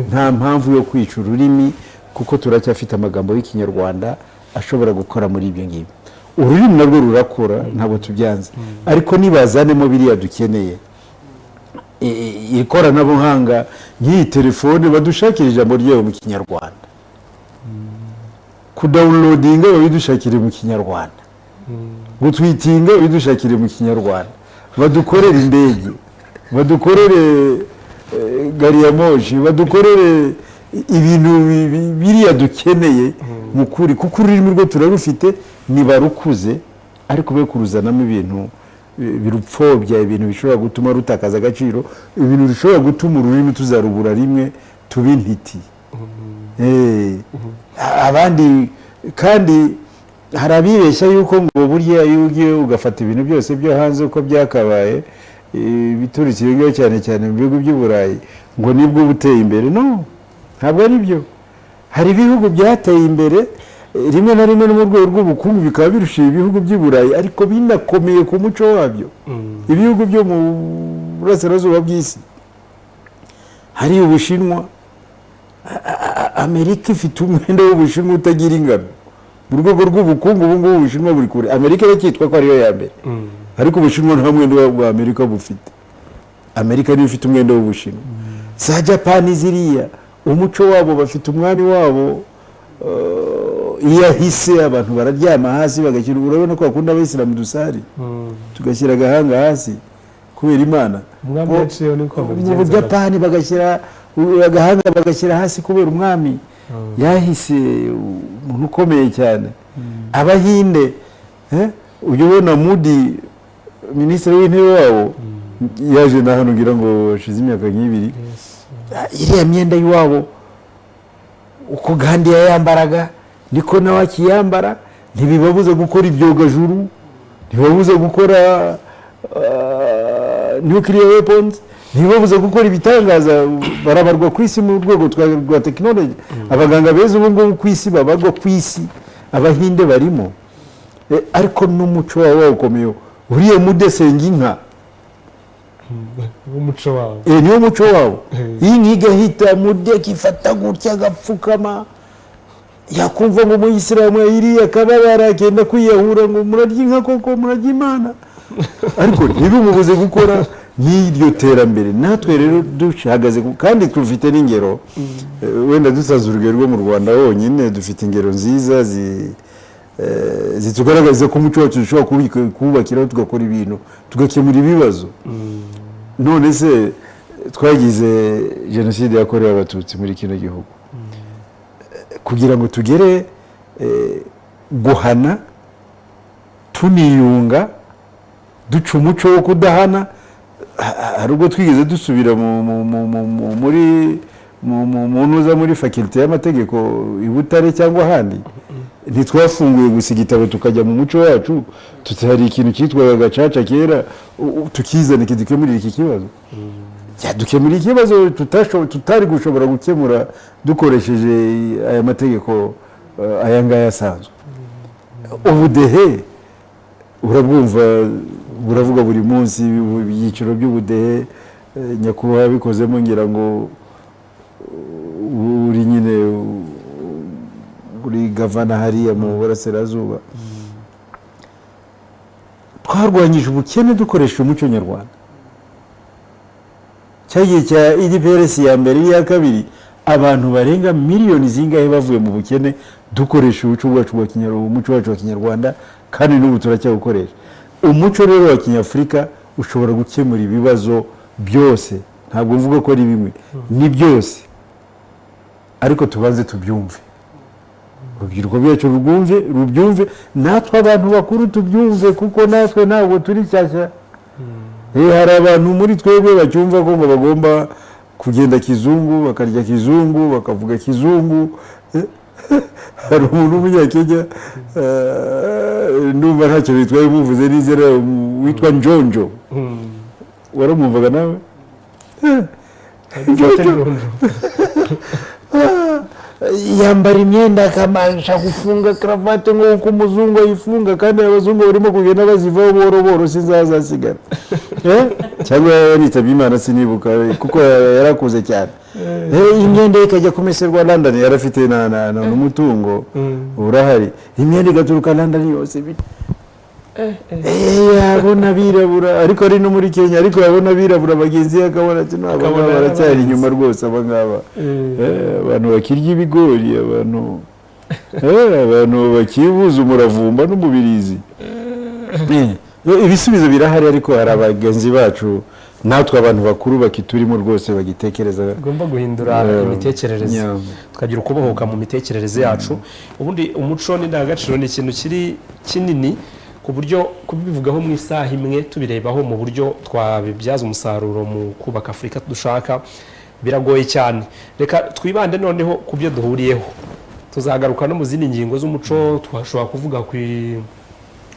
Nta mpamvu yo kwica ururimi, kuko turacyafite amagambo y'Ikinyarwanda ashobora gukora muri ibyo ngibyo. Ururimi narwo rurakura, ntabwo tubyanze, ariko nibazanemo biriya dukeneye, ikoranabuhanga nk'iyi telefone, badushakira ijambo ryayo mu Kinyarwanda, kudownloadinga babidushakire mu Kinyarwanda, gutweetinga babidushakire mu Kinyarwanda, badukorere indege, badukorere gari ya moshi, badukorere ibintu biriya dukeneye mu kuri, kuko ururimi rwo turarufite, nibarukuze, ariko be kuruzanamo ibintu birupfobya, ibintu bishobora gutuma rutakaza agaciro, ibintu bishobora gutuma ururimi tuzarubura rimwe tuba intiti. Abandi kandi hari abibeshya yuko ngo burya iyo ugiye ugafata ibintu byose byo hanze uko byakabaye, biturutse iyo ngiyo, cyane cyane mu bihugu by'i Burayi, ngo nibwo uba uteye imbere. No, ntabwo ari byo. Hari ibihugu byateye imbere, rimwe na rimwe no mu rwego rw'ubukungu bikaba birusha ibihugu by'i Burayi, ariko binakomeye ku muco wabyo. Ibihugu byo mu burasirazuba bw'isi, hari Ubushinwa. Amerika ifite umwenda w'Ubushinwa utagira ingano mu rwego rw'ubukungu. Ubu ngubu Ubushinwa buri kure. Amerika iracyitwa ko ariyo ya mbere, ariko Ubushinwa nta mwenda wa Amerika bufite. Amerika niyo ifite umwenda w'Ubushinwa. Za Japani ziriya, umuco wabo, bafite umwami wabo, iyo ahise abantu bararyama hasi bagashyira, urabona ko bakunda Abayisilamu dusari, tugashyira agahanga hasi kubera Imana. Umwami yaciyeho niko Mu babigenza. Buyapani bagashyira agahanga bagashyira hasi kubera umwami yahise, umuntu ukomeye cyane. Abahinde, ujya ubona Modi, Minisitiri w'Intebe wabo, yaje na hano ngira ngo hashize imyaka nk'ibiri. Iriya myenda y'iwabo, uko Gandhi yayambaraga niko nawe akiyambara. Ntibibabuza gukora ibyogajuru, ntibibabuza gukora nuclear weapons, ntibibabuza gukora ibitangaza. Barabarwa ku isi mu rwego rwa tekinoloji. Abaganga beza ubu ngubu ku isi babarwa ku isi, Abahinde barimo. Ariko n'umuco wabo wawukomeye. Uriya mudesenga inka. W'umuco wabo. Niwo muco wabo. Inka igahita, Modi akifata gutya agapfukama, yakumva ngo umuyisilamu yayiriye akababara, agenda kwiyahura, ngo murarya inka koko, murarya Imana, ariko ntibimubuze gukora n'iryo terambere. Natwe rero duhagaze kandi dufite n'ingero. Wenda dusaza urugero rwo mu Rwanda honyine, dufite ingero nziza zitugaragariza ko umuco wacu dushobora kuwubakiraho, tugakora ibintu, tugakemura ibibazo. None se twagize Jenoside yakorewe Abatutsi muri kino gihugu, kugira ngo tugere guhana, tuniyunga, duca umuco wo kudahana, hari ubwo twigeze dusubira muri mu ntuza, muri faculté y'amategeko i Butare cyangwa ahandi? Ntitwafunguye gusa igitabo tukajya mu muco wacu, tuti hari ikintu cyitwaga gacaca kera, tukizana kidukemurira iki kibazo, cyadukemurira ikibazo tutari gushobora gukemura dukoresheje aya mategeko, aya ngaya asanzwe. Ubudehe urabwumva, buravuga buri munsi, ibyiciro by'ubudehe. Nyakubahwa yabikozemo, ngira ngo uri nyine uri gavana hariya mu burasirazuba. Twarubatse Twarwanyije ubukene dukoresheje umuco nyarwanda. Cya gihe cya UDPRS ya mbere n'iya kabiri, abantu barenga miliyoni zingahe bavuye mu bukene dukoresha umuco wacu wa kinyarwanda, umuco wacu wa kinyarwanda, kandi n'ubu turacyawukoresha. Umuco rero wa kinyafurika ushobora gukemura ibibazo byose. Ntabwo mvuga ko ari bimwe, ni byose, ariko tubanze tubyumve, urubyiruko rwacu rubyumve, natwe abantu bakuru tubyumve, kuko natwe ntabwo turi shyashya. Hari abantu muri twebwe bacyumva ko ngo bagomba kugenda kizungu, bakarya kizungu, bakavuga kizungu. Hari umuntu w'umunyakenya, ndumva ntacyo bitwaye muvuze n'izina, witwa Njonjo. Waramwumvaga nawe? Njonjo yambara imyenda akabasha gufunga karavate nk'uko umuzungu ayifunga, kandi abazungu barimo kugenda bazivaho buhoro buhoro, sinzazasigara. Cyangwa yaritabye Imana, sinibuka, kuko yarakuze cyane. Imyenda ye ikajya kumeserwa London, yarafite n'umutungo urahari, imyenda igaturuka London yose. Yabona abirabura, ariko ari no muri Kenya, ariko yabona abirabura bagenzi be akabona ati "No, aba ngaba baracyari inyuma rwose, aba ngaba, abantu bakirya ibigori, abantu bakibuza umuravumba n'umubirizi." Ibisubizo birahari, ariko hari abagenzi bacu natwe abantu bakuru bakiturimo rwose bagitekereza. Tugomba guhindura imitekerereze, tukagira ukubohoka mu mitekerereze yacu. Ubundi umuco n'indangagaciro ni ikintu kiri kinini, ku buryo kubivugaho mu isaha imwe, tubirebaho mu buryo twabibyaza umusaruro mu kubaka Afurika dushaka, biragoye cyane. Reka twibande noneho ku byo duhuriyeho, tuzagaruka no mu zindi ngingo z'umuco. Twashobora kuvuga ku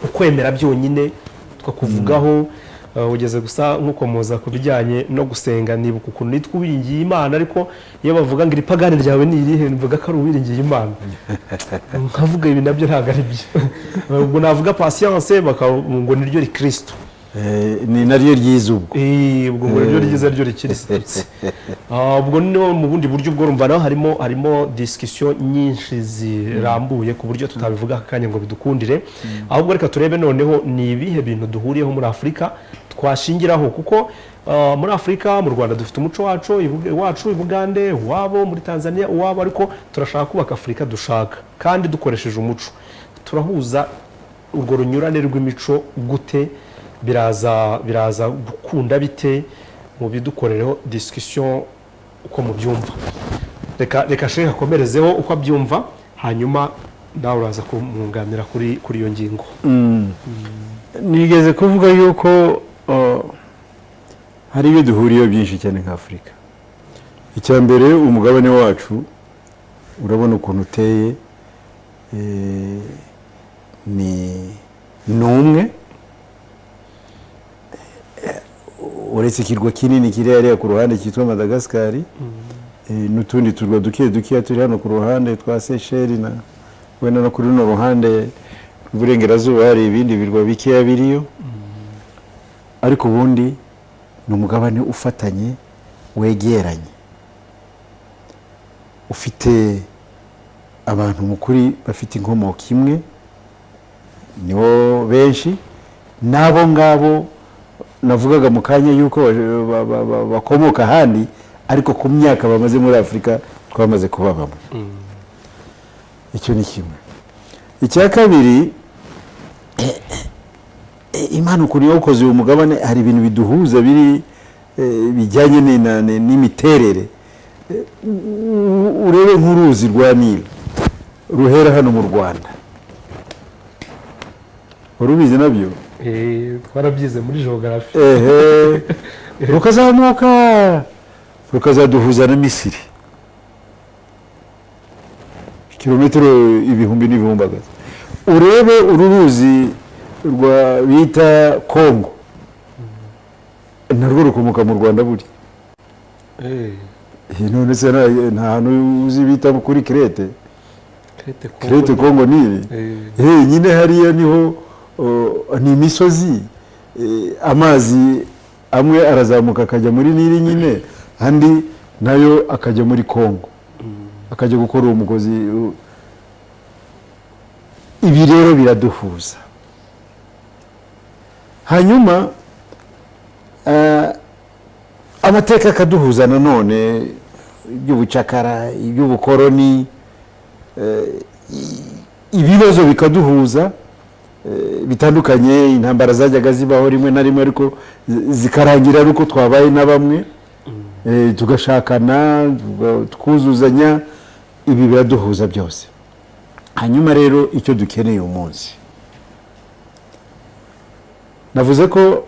ukwemera byonyine, tukakuvugaho. Ugeze gusa nk'ukomoza ku bijyanye no gusenga, nibuka ukuntu nitwa uwiringiye Imana, ariko iyo bavuga ngo iripagani ryawe ni irihe, mvuga ko ari uwiringiye Imana, nkavuga ibi nabyo ntabwo ari byo. Ubwo navuga Patience ngo niryo rikristo. Ni naryo ryiza ubwo. Ubwo ngo niryo ryiza, ryo rikirisitutse. Ubwo no mu bundi buryo ubwo urumva naho harimo discussion nyinshi zirambuye, ku buryo tutabivuga aka kanya ngo bidukundire. Ahubwo reka turebe noneho ni ibihe bintu duhuriyeho muri Afurika twashingiraho, kuko muri Afurika, mu Rwanda dufite umuco wacu iwacu, i Bugande uwabo, muri Tanzania uwabo, ariko turashaka kubaka Afurika dushaka kandi dukoresheje umuco. Turahuza urwo runyurane rw'imico gute? Biraza gukunda bite? Mu bidukorereho discussion uko mubyumva. Reka Sheikh akomerezeho uko abyumva, hanyuma nawe uraza kumwunganira kuri iyo ngingo. Nigeze kuvuga yuko hari ibyo duhuriyeho byinshi cyane nka Afurika. Icya mbere, umugabane wacu urabona ukuntu uteye, ni umwe, uretse ikirwa kinini kiri hariya ku ruhande cyitwa Madagascar, n'utundi turwa duke dukeya turi hano ku ruhande twa Seychelles, na wenda no kuri runo ruhande rw'iburengerazuba hari ibindi birwa bikeya biriyo, ariko ubundi ni umugabane ufatanye, wegeranye, ufite abantu mu kuri bafite inkomoko imwe, nibo benshi, n'abo ngabo navugaga mu kanya yuko bakomoka ahandi, ariko ku myaka bamaze muri Afurika twamaze kuba bamwe. Icyo ni kimwe. Icya kabiri, Imana ukuntu yawukoze uyu mugabane, hari ibintu biduhuza biri bijyanye n'imiterere. Urebe nk'uruzi rwa Nili ruhera hano mu Rwanda, urubizi nabyo? Twarabyize muri geography. Rukazamuka rukazaduhuza na Misiri, kilometero ibihumbi n'ibihumbi. Urebe uru ruzi rwa bita Kongo, narwo rukomoka mu Rwanda burya. None se nta hantu uzi bita kuri Crete? Crete Kongo Nili. Nyine hariya niho ni imisozi, amazi amwe arazamuka akajya muri Nili nyine, andi nayo akajya muri Kongo, akajya gukora uwo mugozi. Ibi rero biraduhuza. Hanyuma amateka akaduhuza nanone, iby'ubucakara, iby'ubukoroni, ibibazo bikaduhuza bitandukanye, intambara zajyaga zibaho rimwe na rimwe, ariko zikarangira ari uko twabaye na bamwe, tugashakana, twuzuzanya. Ibi biraduhuza byose. Hanyuma rero icyo dukeneye uyu munsi, navuze ko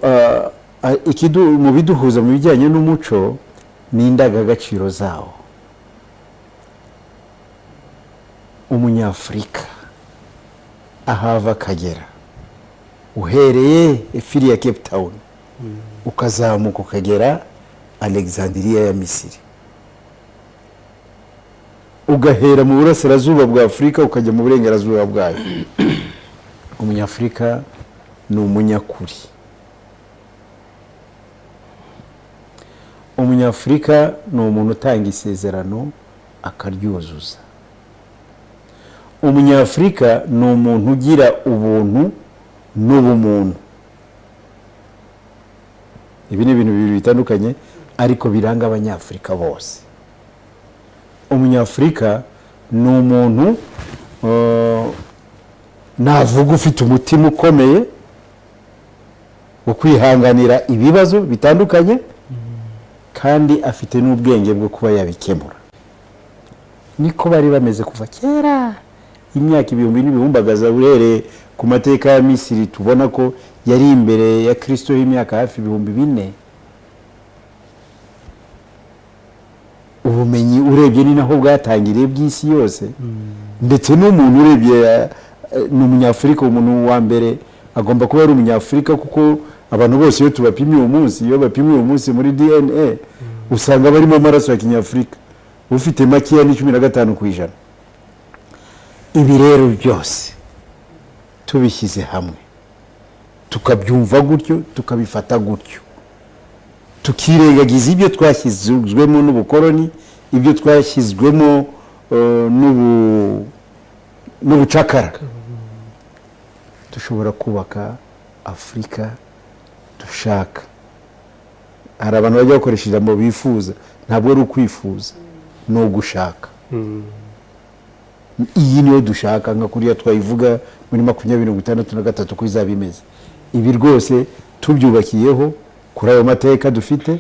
mu biduhuza mu bijyanye n'umuco ni indangagaciro zawo. Umunyafurika ahava akagera, uhereye efiri ya Cape Town ukazamuka ukagera Alexandria ya Misiri, ugahera mu burasirazuba bwa Afurika ukajya mu burengerazuba bwayo, umunyafurika ni umunyakuri. Umunyafurika ni umuntu utanga isezerano akaryuzuza. Umunyafurika ni umuntu ugira ubuntu n'ubumuntu. Ibi ni ibintu bibiri bitandukanye ariko biranga abanyafurika bose. Umunyafurika ni umuntu navuga ufite umutima ukomeye wo kwihanganira ibibazo bitandukanye, kandi afite n'ubwenge bwo kuba yabikemura. Niko bari bameze kuva kera, imyaka ibihumbi n'ibihumbagaza. Uhereye ku mateka ya Misiri tubona ko yari imbere ya Kristo y'imyaka hafi 4000. Ubumenyi urebye ni naho bwatangiriye bw'isi yose, ndetse n'umuntu urebye ni umunyafurika. Umuntu wa mbere agomba kuba ari umunyafurika, kuko abantu bose iyo tubapimye uyu munsi, iyo bapimwe uyu munsi muri DNA, usanga barimo amaraso ya kinyafurika, ufite makeya ni 15%. Ibi rero byose tubishyize hamwe, tukabyumva gutyo, tukabifata gutyo, tukirengagiza ibyo twashyizwemo n'ubukoroni, ibyo twashyizwemo n'ubucakara, dushobora kubaka Afurika dushaka. Hari abantu bajya bakoresha ijambo bifuza, ntabwo ari ukwifuza, ni ugushaka. Iyi niyo dushaka, nka kuriya twayivuga muri 2063 ko izaba imeze. Ibi rwose tubyubakiyeho kuri ayo mateka dufite,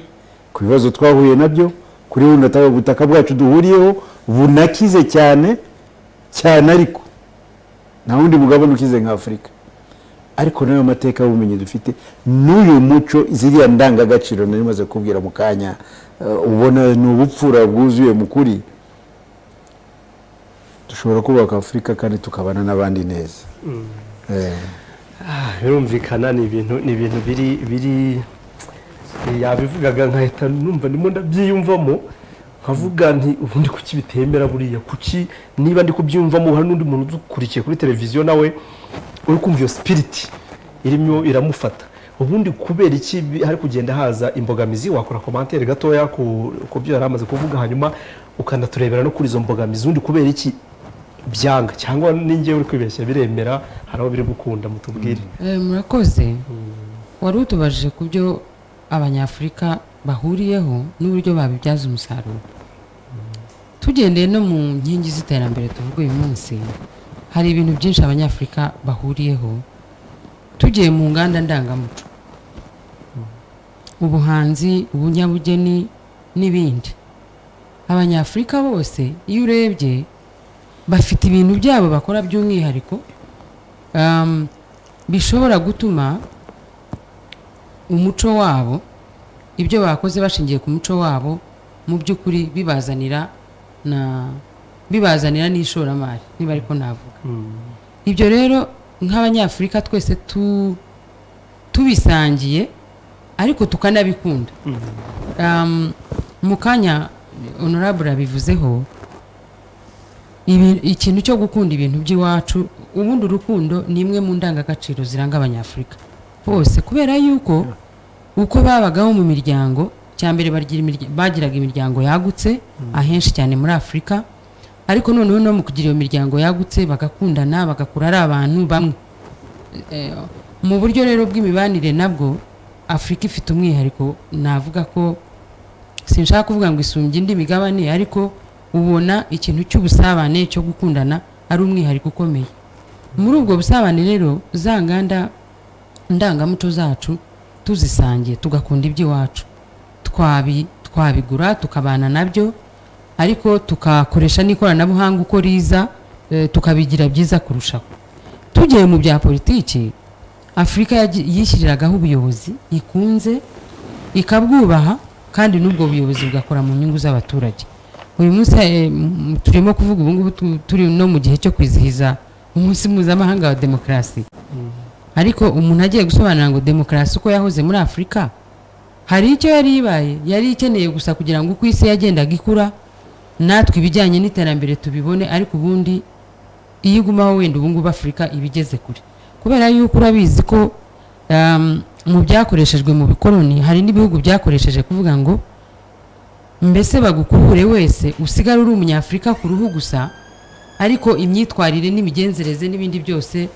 ku bibazo twahuye nabyo, kuri buno butaka bwacu duhuriyeho bunakize cyane cyane, ariko nta wundi mugabane ukize nka Afurika. Ariko n'ayo mateka y'ubumenyi dufite n'uyu muco, ziriya ndangagaciro nari maze kubwira mu kanya, ubona ni ubupfura bwuzuye mu kuri, dushobora kubaka Afurika kandi tukabana n'abandi neza. Birumvikana, ni ibintu biri yabivugaga nkahita numva ndimo ndabyiyumvamo, nkavuga nti ubundi kuki bitemera buriya, kuki niba ndi kubyiyumvamo hari n'undi muntu udukurikiye kuri televiziyo nawe uri kumva iyo spirit irimo iramufata. Ubundi kubera iki hari kugenda haza imbogamizi? Wakora commentaire gatoya ku byo yari amaze kuvuga, hanyuma ukanaturebera no kuri izo mbogamizi. Ubundi kubera iki byanga, cyangwa ninjye uri kwibeshya biremera, hari aho biri gukunda, mutubwire. Murakoze. Wari utubajije ku byo abanyafurika bahuriyeho n'uburyo babibyaza umusaruro. Tugendeye no mu nkingi z'iterambere tuvuga uyu munsi, hari ibintu byinshi abanyafurika bahuriyeho. Tugiye mu nganda ndangamuco, ubuhanzi, ubunyabugeni n'ibindi, abanyafurika bose iyo urebye bafite ibintu byabo bakora by'umwihariko, bishobora gutuma umuco wabo, ibyo bakoze bashingiye ku muco wabo, mu by'ukuri bibazanira n'ishoramari, niba ariko navuga. Ibyo rero nk'abanyafurika twese tubisangiye ariko tukanabikunda. Mu kanya honorable abivuzeho, ikintu cyo gukunda ibintu by'iwacu. Ubundi urukundo ni imwe mu ndangagaciro ziranga abanyafurika bose, kubera yuko uko babagaho mu miryango, cyambere bagiraga imiryango yagutse ahenshi cyane muri Afurika, ariko noneho no mu kugira iyo miryango yagutse bagakundana, bagakura ari abantu bamwe. Mu buryo rero bw'imibanire nabwo Afurika ifite umwihariko, navuga ko sinshaka kuvuga ngo isumbye indi migabane, ariko ubona ikintu cy'ubusabane, cyo gukundana, ari umwihariko ukomeye. Muri ubwo busabane rero, za nganda ndangamuco zacu tuzisangiye, tugakunda iby'iwacu, twabigura tukabana nabyo, ariko tukakoresha n'ikoranabuhanga uko riza, tukabigira byiza kurushaho. Tugiye mu bya politiki, Afurika yishyiriragaho ubuyobozi ikunze, ikabwubaha, kandi n'ubwo buyobozi bugakora mu nyungu z'abaturage. Uyu munsi turimo kuvuga ubu ngubu, turi no mu gihe cyo kwizihiza Umunsi Mpuzamahanga wa Demokarasi, ariko umuntu agiye gusobanura ngo demokarasi uko yahoze muri Afurika, hari icyo yari ibaye, yari ikeneye gusa kugira ngo uko isi yagendaga ikura natwe ibijyanye n'iterambere tubibone. Ariko ubundi iyo igumaho, wenda ubu ngubu Afurika iba igeze kure, kubera yuko urabizi ko mu byakoreshejwe mu bikoroni hari n'ibihugu byakoresheje kuvuga ngo mbese bagukubure wese, usigare uri Umunyafurika ku ruhu gusa, ariko imyitwarire n'imigenzereze n'ibindi byose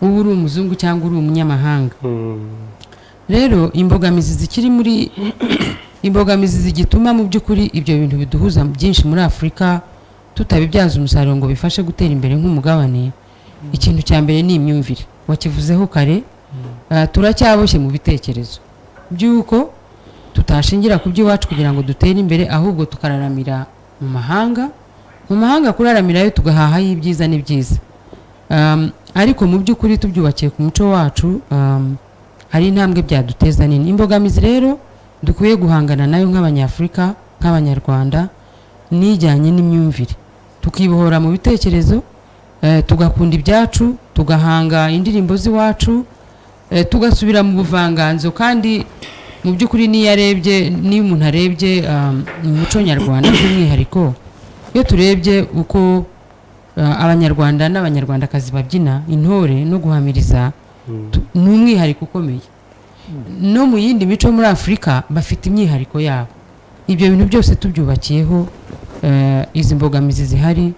uba uri umuzungu cyangwa uri umunyamahanga. Rero imbogamizi zikiri muri imbogamizi zigituma mu by'ukuri ibyo bintu biduhuza byinshi muri Afurika tutabibyaza umusaruro ngo bifashe gutera imbere nk'umugabane, ikintu cya mbere ni imyumvire, wakivuzeho kare. Turacyaboshye mu bitekerezo by'uko tutashingira ku by'iwacu kugira ngo dutere imbere, ahubwo tukararamira mu mahanga, kuraramirayo tugahahayo ibyiza n'ibyiza. Ariko mu by'ukuri tubyubakiye ku muco wacu, hari intambwe byaduteza nini. Imbogamizi rero dukwiye guhangana nayo nk'Abanyafurika, nk'Abanyarwanda, nijyanye n'imyumvire, tukibohora mu bitekerezo, tugakunda ibyacu, tugahanga indirimbo z'iwacu, tugasubira mu buvanganzo. Kandi mu by'ukuri n'iyo arebye, n'iyo umuntu arebye mu muco nyarwanda by'umwihariko, iyo turebye uko Abanyarwanda n'Abanyarwandakazi babyina intore no guhamiriza, ni umwihariko ukomeye. No mu yindi mico muri Afurika bafite imyihariko yabo. Ibyo bintu byose tubyubakiyeho, izi mbogamizi zihari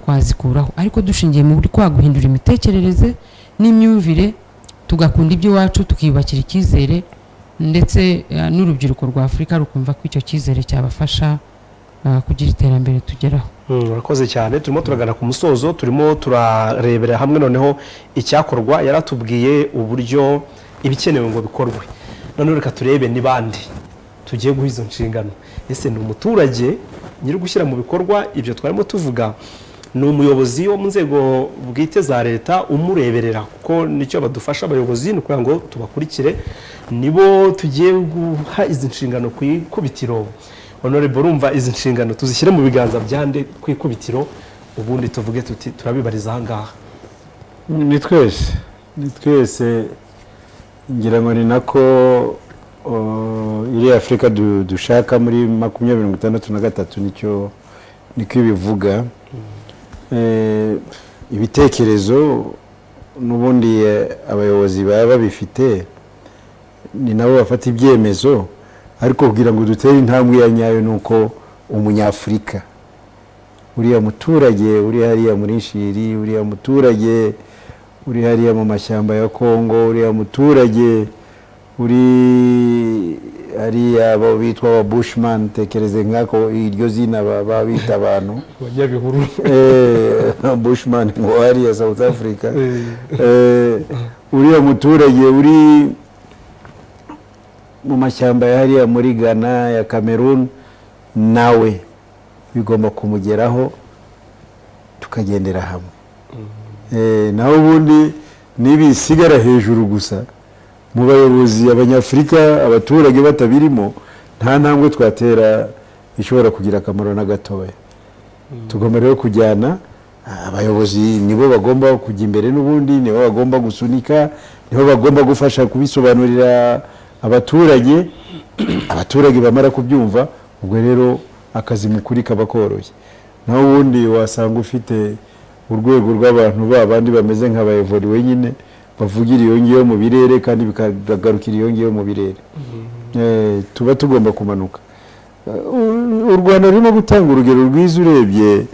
twazikuraho, ariko dushingiye muri kwa guhindura imitekerereze n'imyumvire, tugakunda iby'iwacu, tukiyubakira icyizere, ndetse n'urubyiruko rwa Afurika rukumva ko icyo cyizere cyabafasha kugira iterambere tugeraho. Urakoze cyane. Turimo turagana ku musozo, turimo turarebera hamwe noneho icyakorwa. Yaratubwiye uburyo ibikenewe ngo bikorwe. Noneho reka turebe ni bande tugiye guha izo nshingano. Ese ni umuturage nyiri gushyira mu bikorwa ibyo twarimo tuvuga? Ni umuyobozi wo mu nzego bwite za leta umureberera? Kuko nicyo badufasha abayobozi, ni ukugira ngo tubakurikire. Nibo tugiye guha izi nshingano ku ikubitiro? Honorable, urumva izi nshingano tuzishyire mu biganza byande ku ikubitiro, ubundi tuvuge tuti turabibariza aha ngaha? Ni twese, ni twese. Ngira ngo ni nako iriya Afurika dushaka muri 2063 nicyo niko ibivuga. Ibitekerezo n'ubundi abayobozi baba babifite, ni nabo bafata ibyemezo, ariko kugira ngo dutere intambwe ya nyayo ni uko Umunyafurika, uriya muturage uri hariya muri Nshiri, uriya muturage uri hariya mu mashyamba ya Kongo, uriya muturage uri hariya, abo bitwa aba Bushman, tekereze nk'ako iryo zina baba bita abantu abanyabihuru. Bushman ngo hariya South Africa. Uriya muturage uri mu mashyamba ya hariya muri Ghana, ya Cameroon, nawe bigomba kumugeraho, tukagendera hamwe. Naho ubundi nibisigara hejuru gusa mu bayobozi, Abanyafurika, abaturage batabirimo, nta ntambwe twatera ishobora kugira akamaro na gatoya. Tugomba rero kujyana. Abayobozi nibo bagomba kujya imbere n'ubundi, nibo bagomba gusunika, nibo bagomba gufasha kubisobanurira abaturage. Abaturage bamara kubyumva, ubwo rero akazi mukuri kaba koroshye. Naho ubundi wasanga ufite urwego rw'abantu ba bandi bameze nk'abayevori nyine, bavugira iyo ngiyo mu birere kandi bikagarukira iyo ngiyo mu birere. Tuba tugomba kumanuka. U Rwanda rurimo gutanga urugero rwiza. Urebye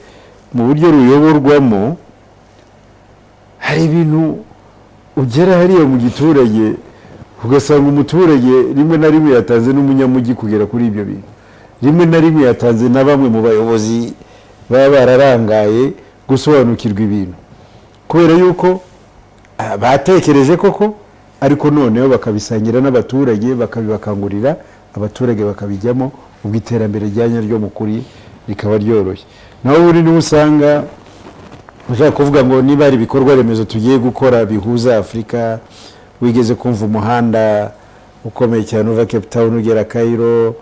mu buryo ruyoborwamo, hari ibintu Ugera hariya mu giturage, ugasanga umuturage rimwe na rimwe yatanze n'umunyamujyi kugera kuri ibyo bintu, rimwe na rimwe yatanze na bamwe mu bayobozi baba bararangaye gusobanukirwa ibintu, kubera yuko batekereje koko, ariko noneho bakabisangira n'abaturage, bakabibakangurira, abaturage bakabijyamo, ubwo iterambere rya nyaryo mu kuri rikaba ryoroshye. Naho ubundi niba usanga ushaka kuvuga ngo niba hari ibikorwa remezo tugiye gukora bihuza Afurika, wigeze kumva umuhanda ukomeye cyane uva Cape Town ugera Cairo,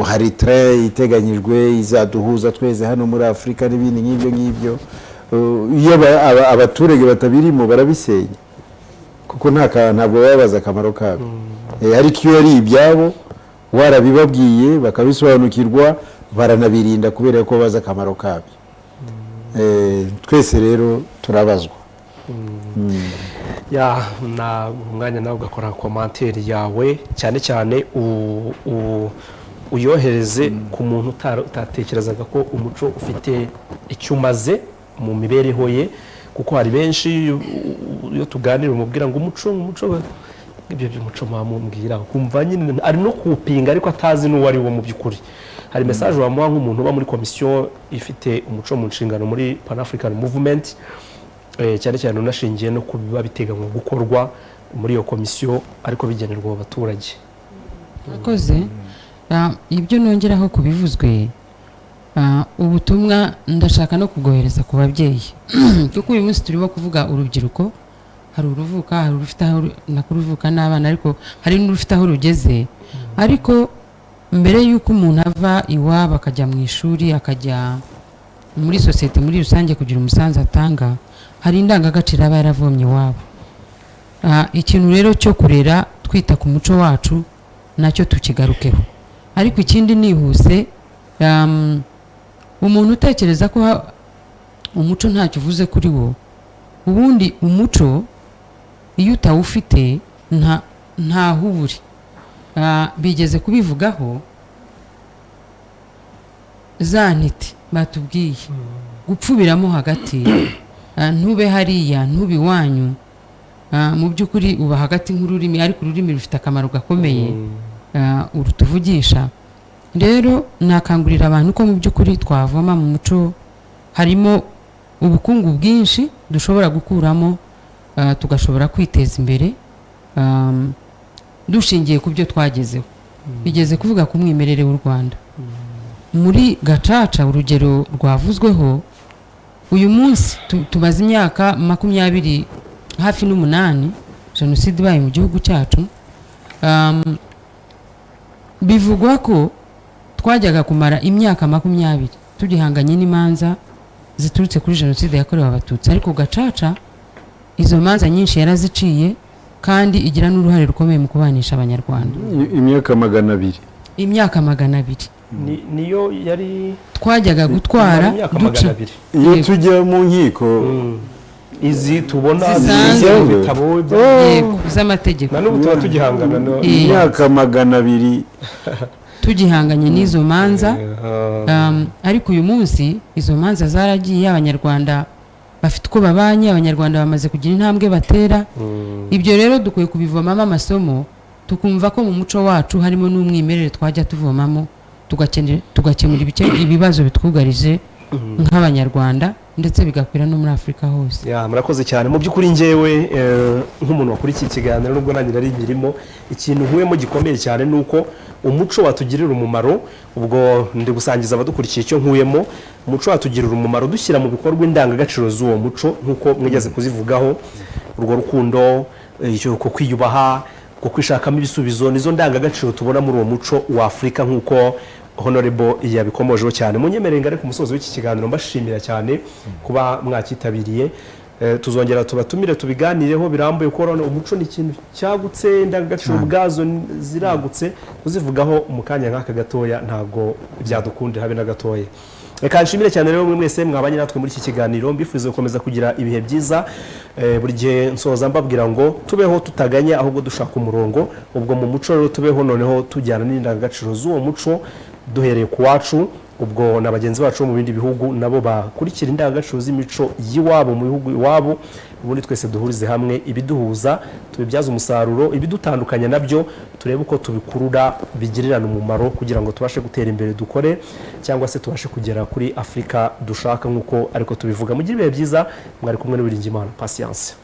hari train iteganyijwe izaduhuza twese hano muri Afurika n'ibindi nk'ibyo ngibyo. Iyo abaturage batabirimo barabisenya, kuko ntabwo baba bazi akamaro kabyo. Ariko iyo ari ibyabo, warabibabwiye bakabisobanukirwa, baranabirinda kubera ko bazi akamaro kabyo. Twese rero turabazwa. Ya, na umwanya nawe ugakora commentaire yawe, cyane cyane uyohereze ku muntu utatekerezaga ko umuco ufite icyo umaze mu mibereho ye, kuko hari benshi iyo tuganira umubwira ngo umuco, umuco, ibyo by'umuco mwamubwira, ukumva nyine ari no kuwupinga ariko atazi n'uwo ari wo. Mu by'ukuri hari message wamuha nk'umuntu uba muri komisiyo ifite umuco mu nshingano muri Pan African Movement, cyane cyane unashingiye no ku biba biteganywa gukorwa muri iyo komisiyo ariko bigenerwa abo baturage? Murakoze. Ibyo nongeraho ku bivuzwe, ubutumwa ndashaka no kubwohereza ku babyeyi, kuko uyu munsi turimo kuvuga urubyiruko. Hari uruvuka, hari urufite aho nako uruvuka n'abana, ariko hari n'urufite aho rugeze. Ariko mbere y'uko umuntu ava iwabo akajya mu ishuri, akajya muri sosiyete muri rusange kugira umusanzu atanga, hari indangagaciro aba yaravomye iwabo. Ikintu rero cyo kurera twita ku muco wacu nacyo tukigarukeho. Ariko ikindi nihuse, umuntu utekereza ko umuco ntacyo uvuze kuri wo, ubundi umuco iyo utawufite ntaho uba uri. Bigeze kubivugaho, za ntiti batubwiye gupfubiramo hagati, ntube hariya, ntube iwanyu. Mu by'ukuri uba hagati nk'ururimi, ariko ururimi rufite akamaro gakomeye, urutuvugisha. Rero nakangurira abantu ko mu by'ukuri twavoma mu muco, harimo ubukungu bwinshi dushobora gukuramo, tugashobora kwiteza imbere, dushingiye ku byo twagezeho. Bigeze kuvuga ku mwimerere w'u Rwanda muri Gacaca, urugero rwavuzweho. Uyu munsi tumaze imyaka 28 hafi jenoside ibaye mu gihugu cyacu. Bivugwa ko twajyaga kumara imyaka 20 tugihanganye n'imanza ziturutse kuri jenoside yakorewe Abatutsi, ariko Gacaca izo manza nyinshi yaraziciye, kandi igira n'uruhare rukomeye mu kubanisha Abanyarwanda. Imyaka 200. Imyaka 200. Niyo yari twajyaga gutwara imyaka duca 200. Iyo Yego. tujya mu nkiko Izi tubona Zisanzwe. ziri mu bitabo Yego, z'amategeko. Na n'ubu tuba tugihangana Imyaka 200. Tugihanganye n'izo manza. Ariko uyu munsi izo manza zaragiye, Abanyarwanda bafite uko babanye, Abanyarwanda bamaze kugira intambwe batera. Ibyo rero dukwiye kubivomamo amasomo, tukumva ko mu muco wacu harimo n'umwimerere twajya tuvomamo, tugakemura ibibazo bitwugarije nk'Abanyarwanda, ndetse bigakwira no muri Afurika hose. Ya, murakoze cyane. Mu by'ukuri njyewe, nk'umuntu wakurikiye ikiganiro, nubwo nanjye nari nkirimo, ikintu nkuyemo gikomeye cyane ni uko umuco watugirira umumaro. Ubwo ndi gusangiza abadukurikiye icyo nkuyemo: umuco watugirira umumaro dushyira mu bikorwa indangagaciro z'uwo muco nk'uko mwigeze kuzivugaho, urwo rukundo, uko kwiyubaha, uko kwishakamo ibisubizo, nizo ndangagaciro tubona muri uwo muco wa Afurika nk'uko Honorable yabikomojeho cyane. Munyemerere ngare ku musozo w'iki kiganiro mbashimira cyane kuba mwakitabiriye. Tuzongera tubatumire tubiganireho birambuye, kuko urabona umuco ni ikintu cyagutse, indangagaciro ubwazo ziragutse, kuzivugaho mu kanya nk'aka gatoya ntabwo byadukundira habe na gatoya. Reka nshimire cyane rero mwe mwese mwabanye natwe muri iki kiganiro, mbifuriza gukomeza kugira ibihe byiza. Buri gihe nsoza mbabwira ngo tubeho tutaganya, ahubwo dushaka umurongo. Ubwo mu muco rero tubeho noneho tujyana n'indangagaciro z'uwo muco, duhereye ku wacu. Ubwo na bagenzi bacu bo mu bindi bihugu nabo bakurikira indangagaciro z'imico y'iwabo mu bihugu iwabo, ubundi twese duhurize hamwe ibiduhuza tubibyaze umusaruro, ibidutandukanya nabyo turebe uko tubikurura bigirirana umumaro kugira ngo tubashe gutera imbere, dukore cyangwa se tubashe kugera kuri Afurika dushaka nk'uko ariko tubivuga. Mugire ibihe byiza, mwari kumwe n'Uwiringiyimana Patience.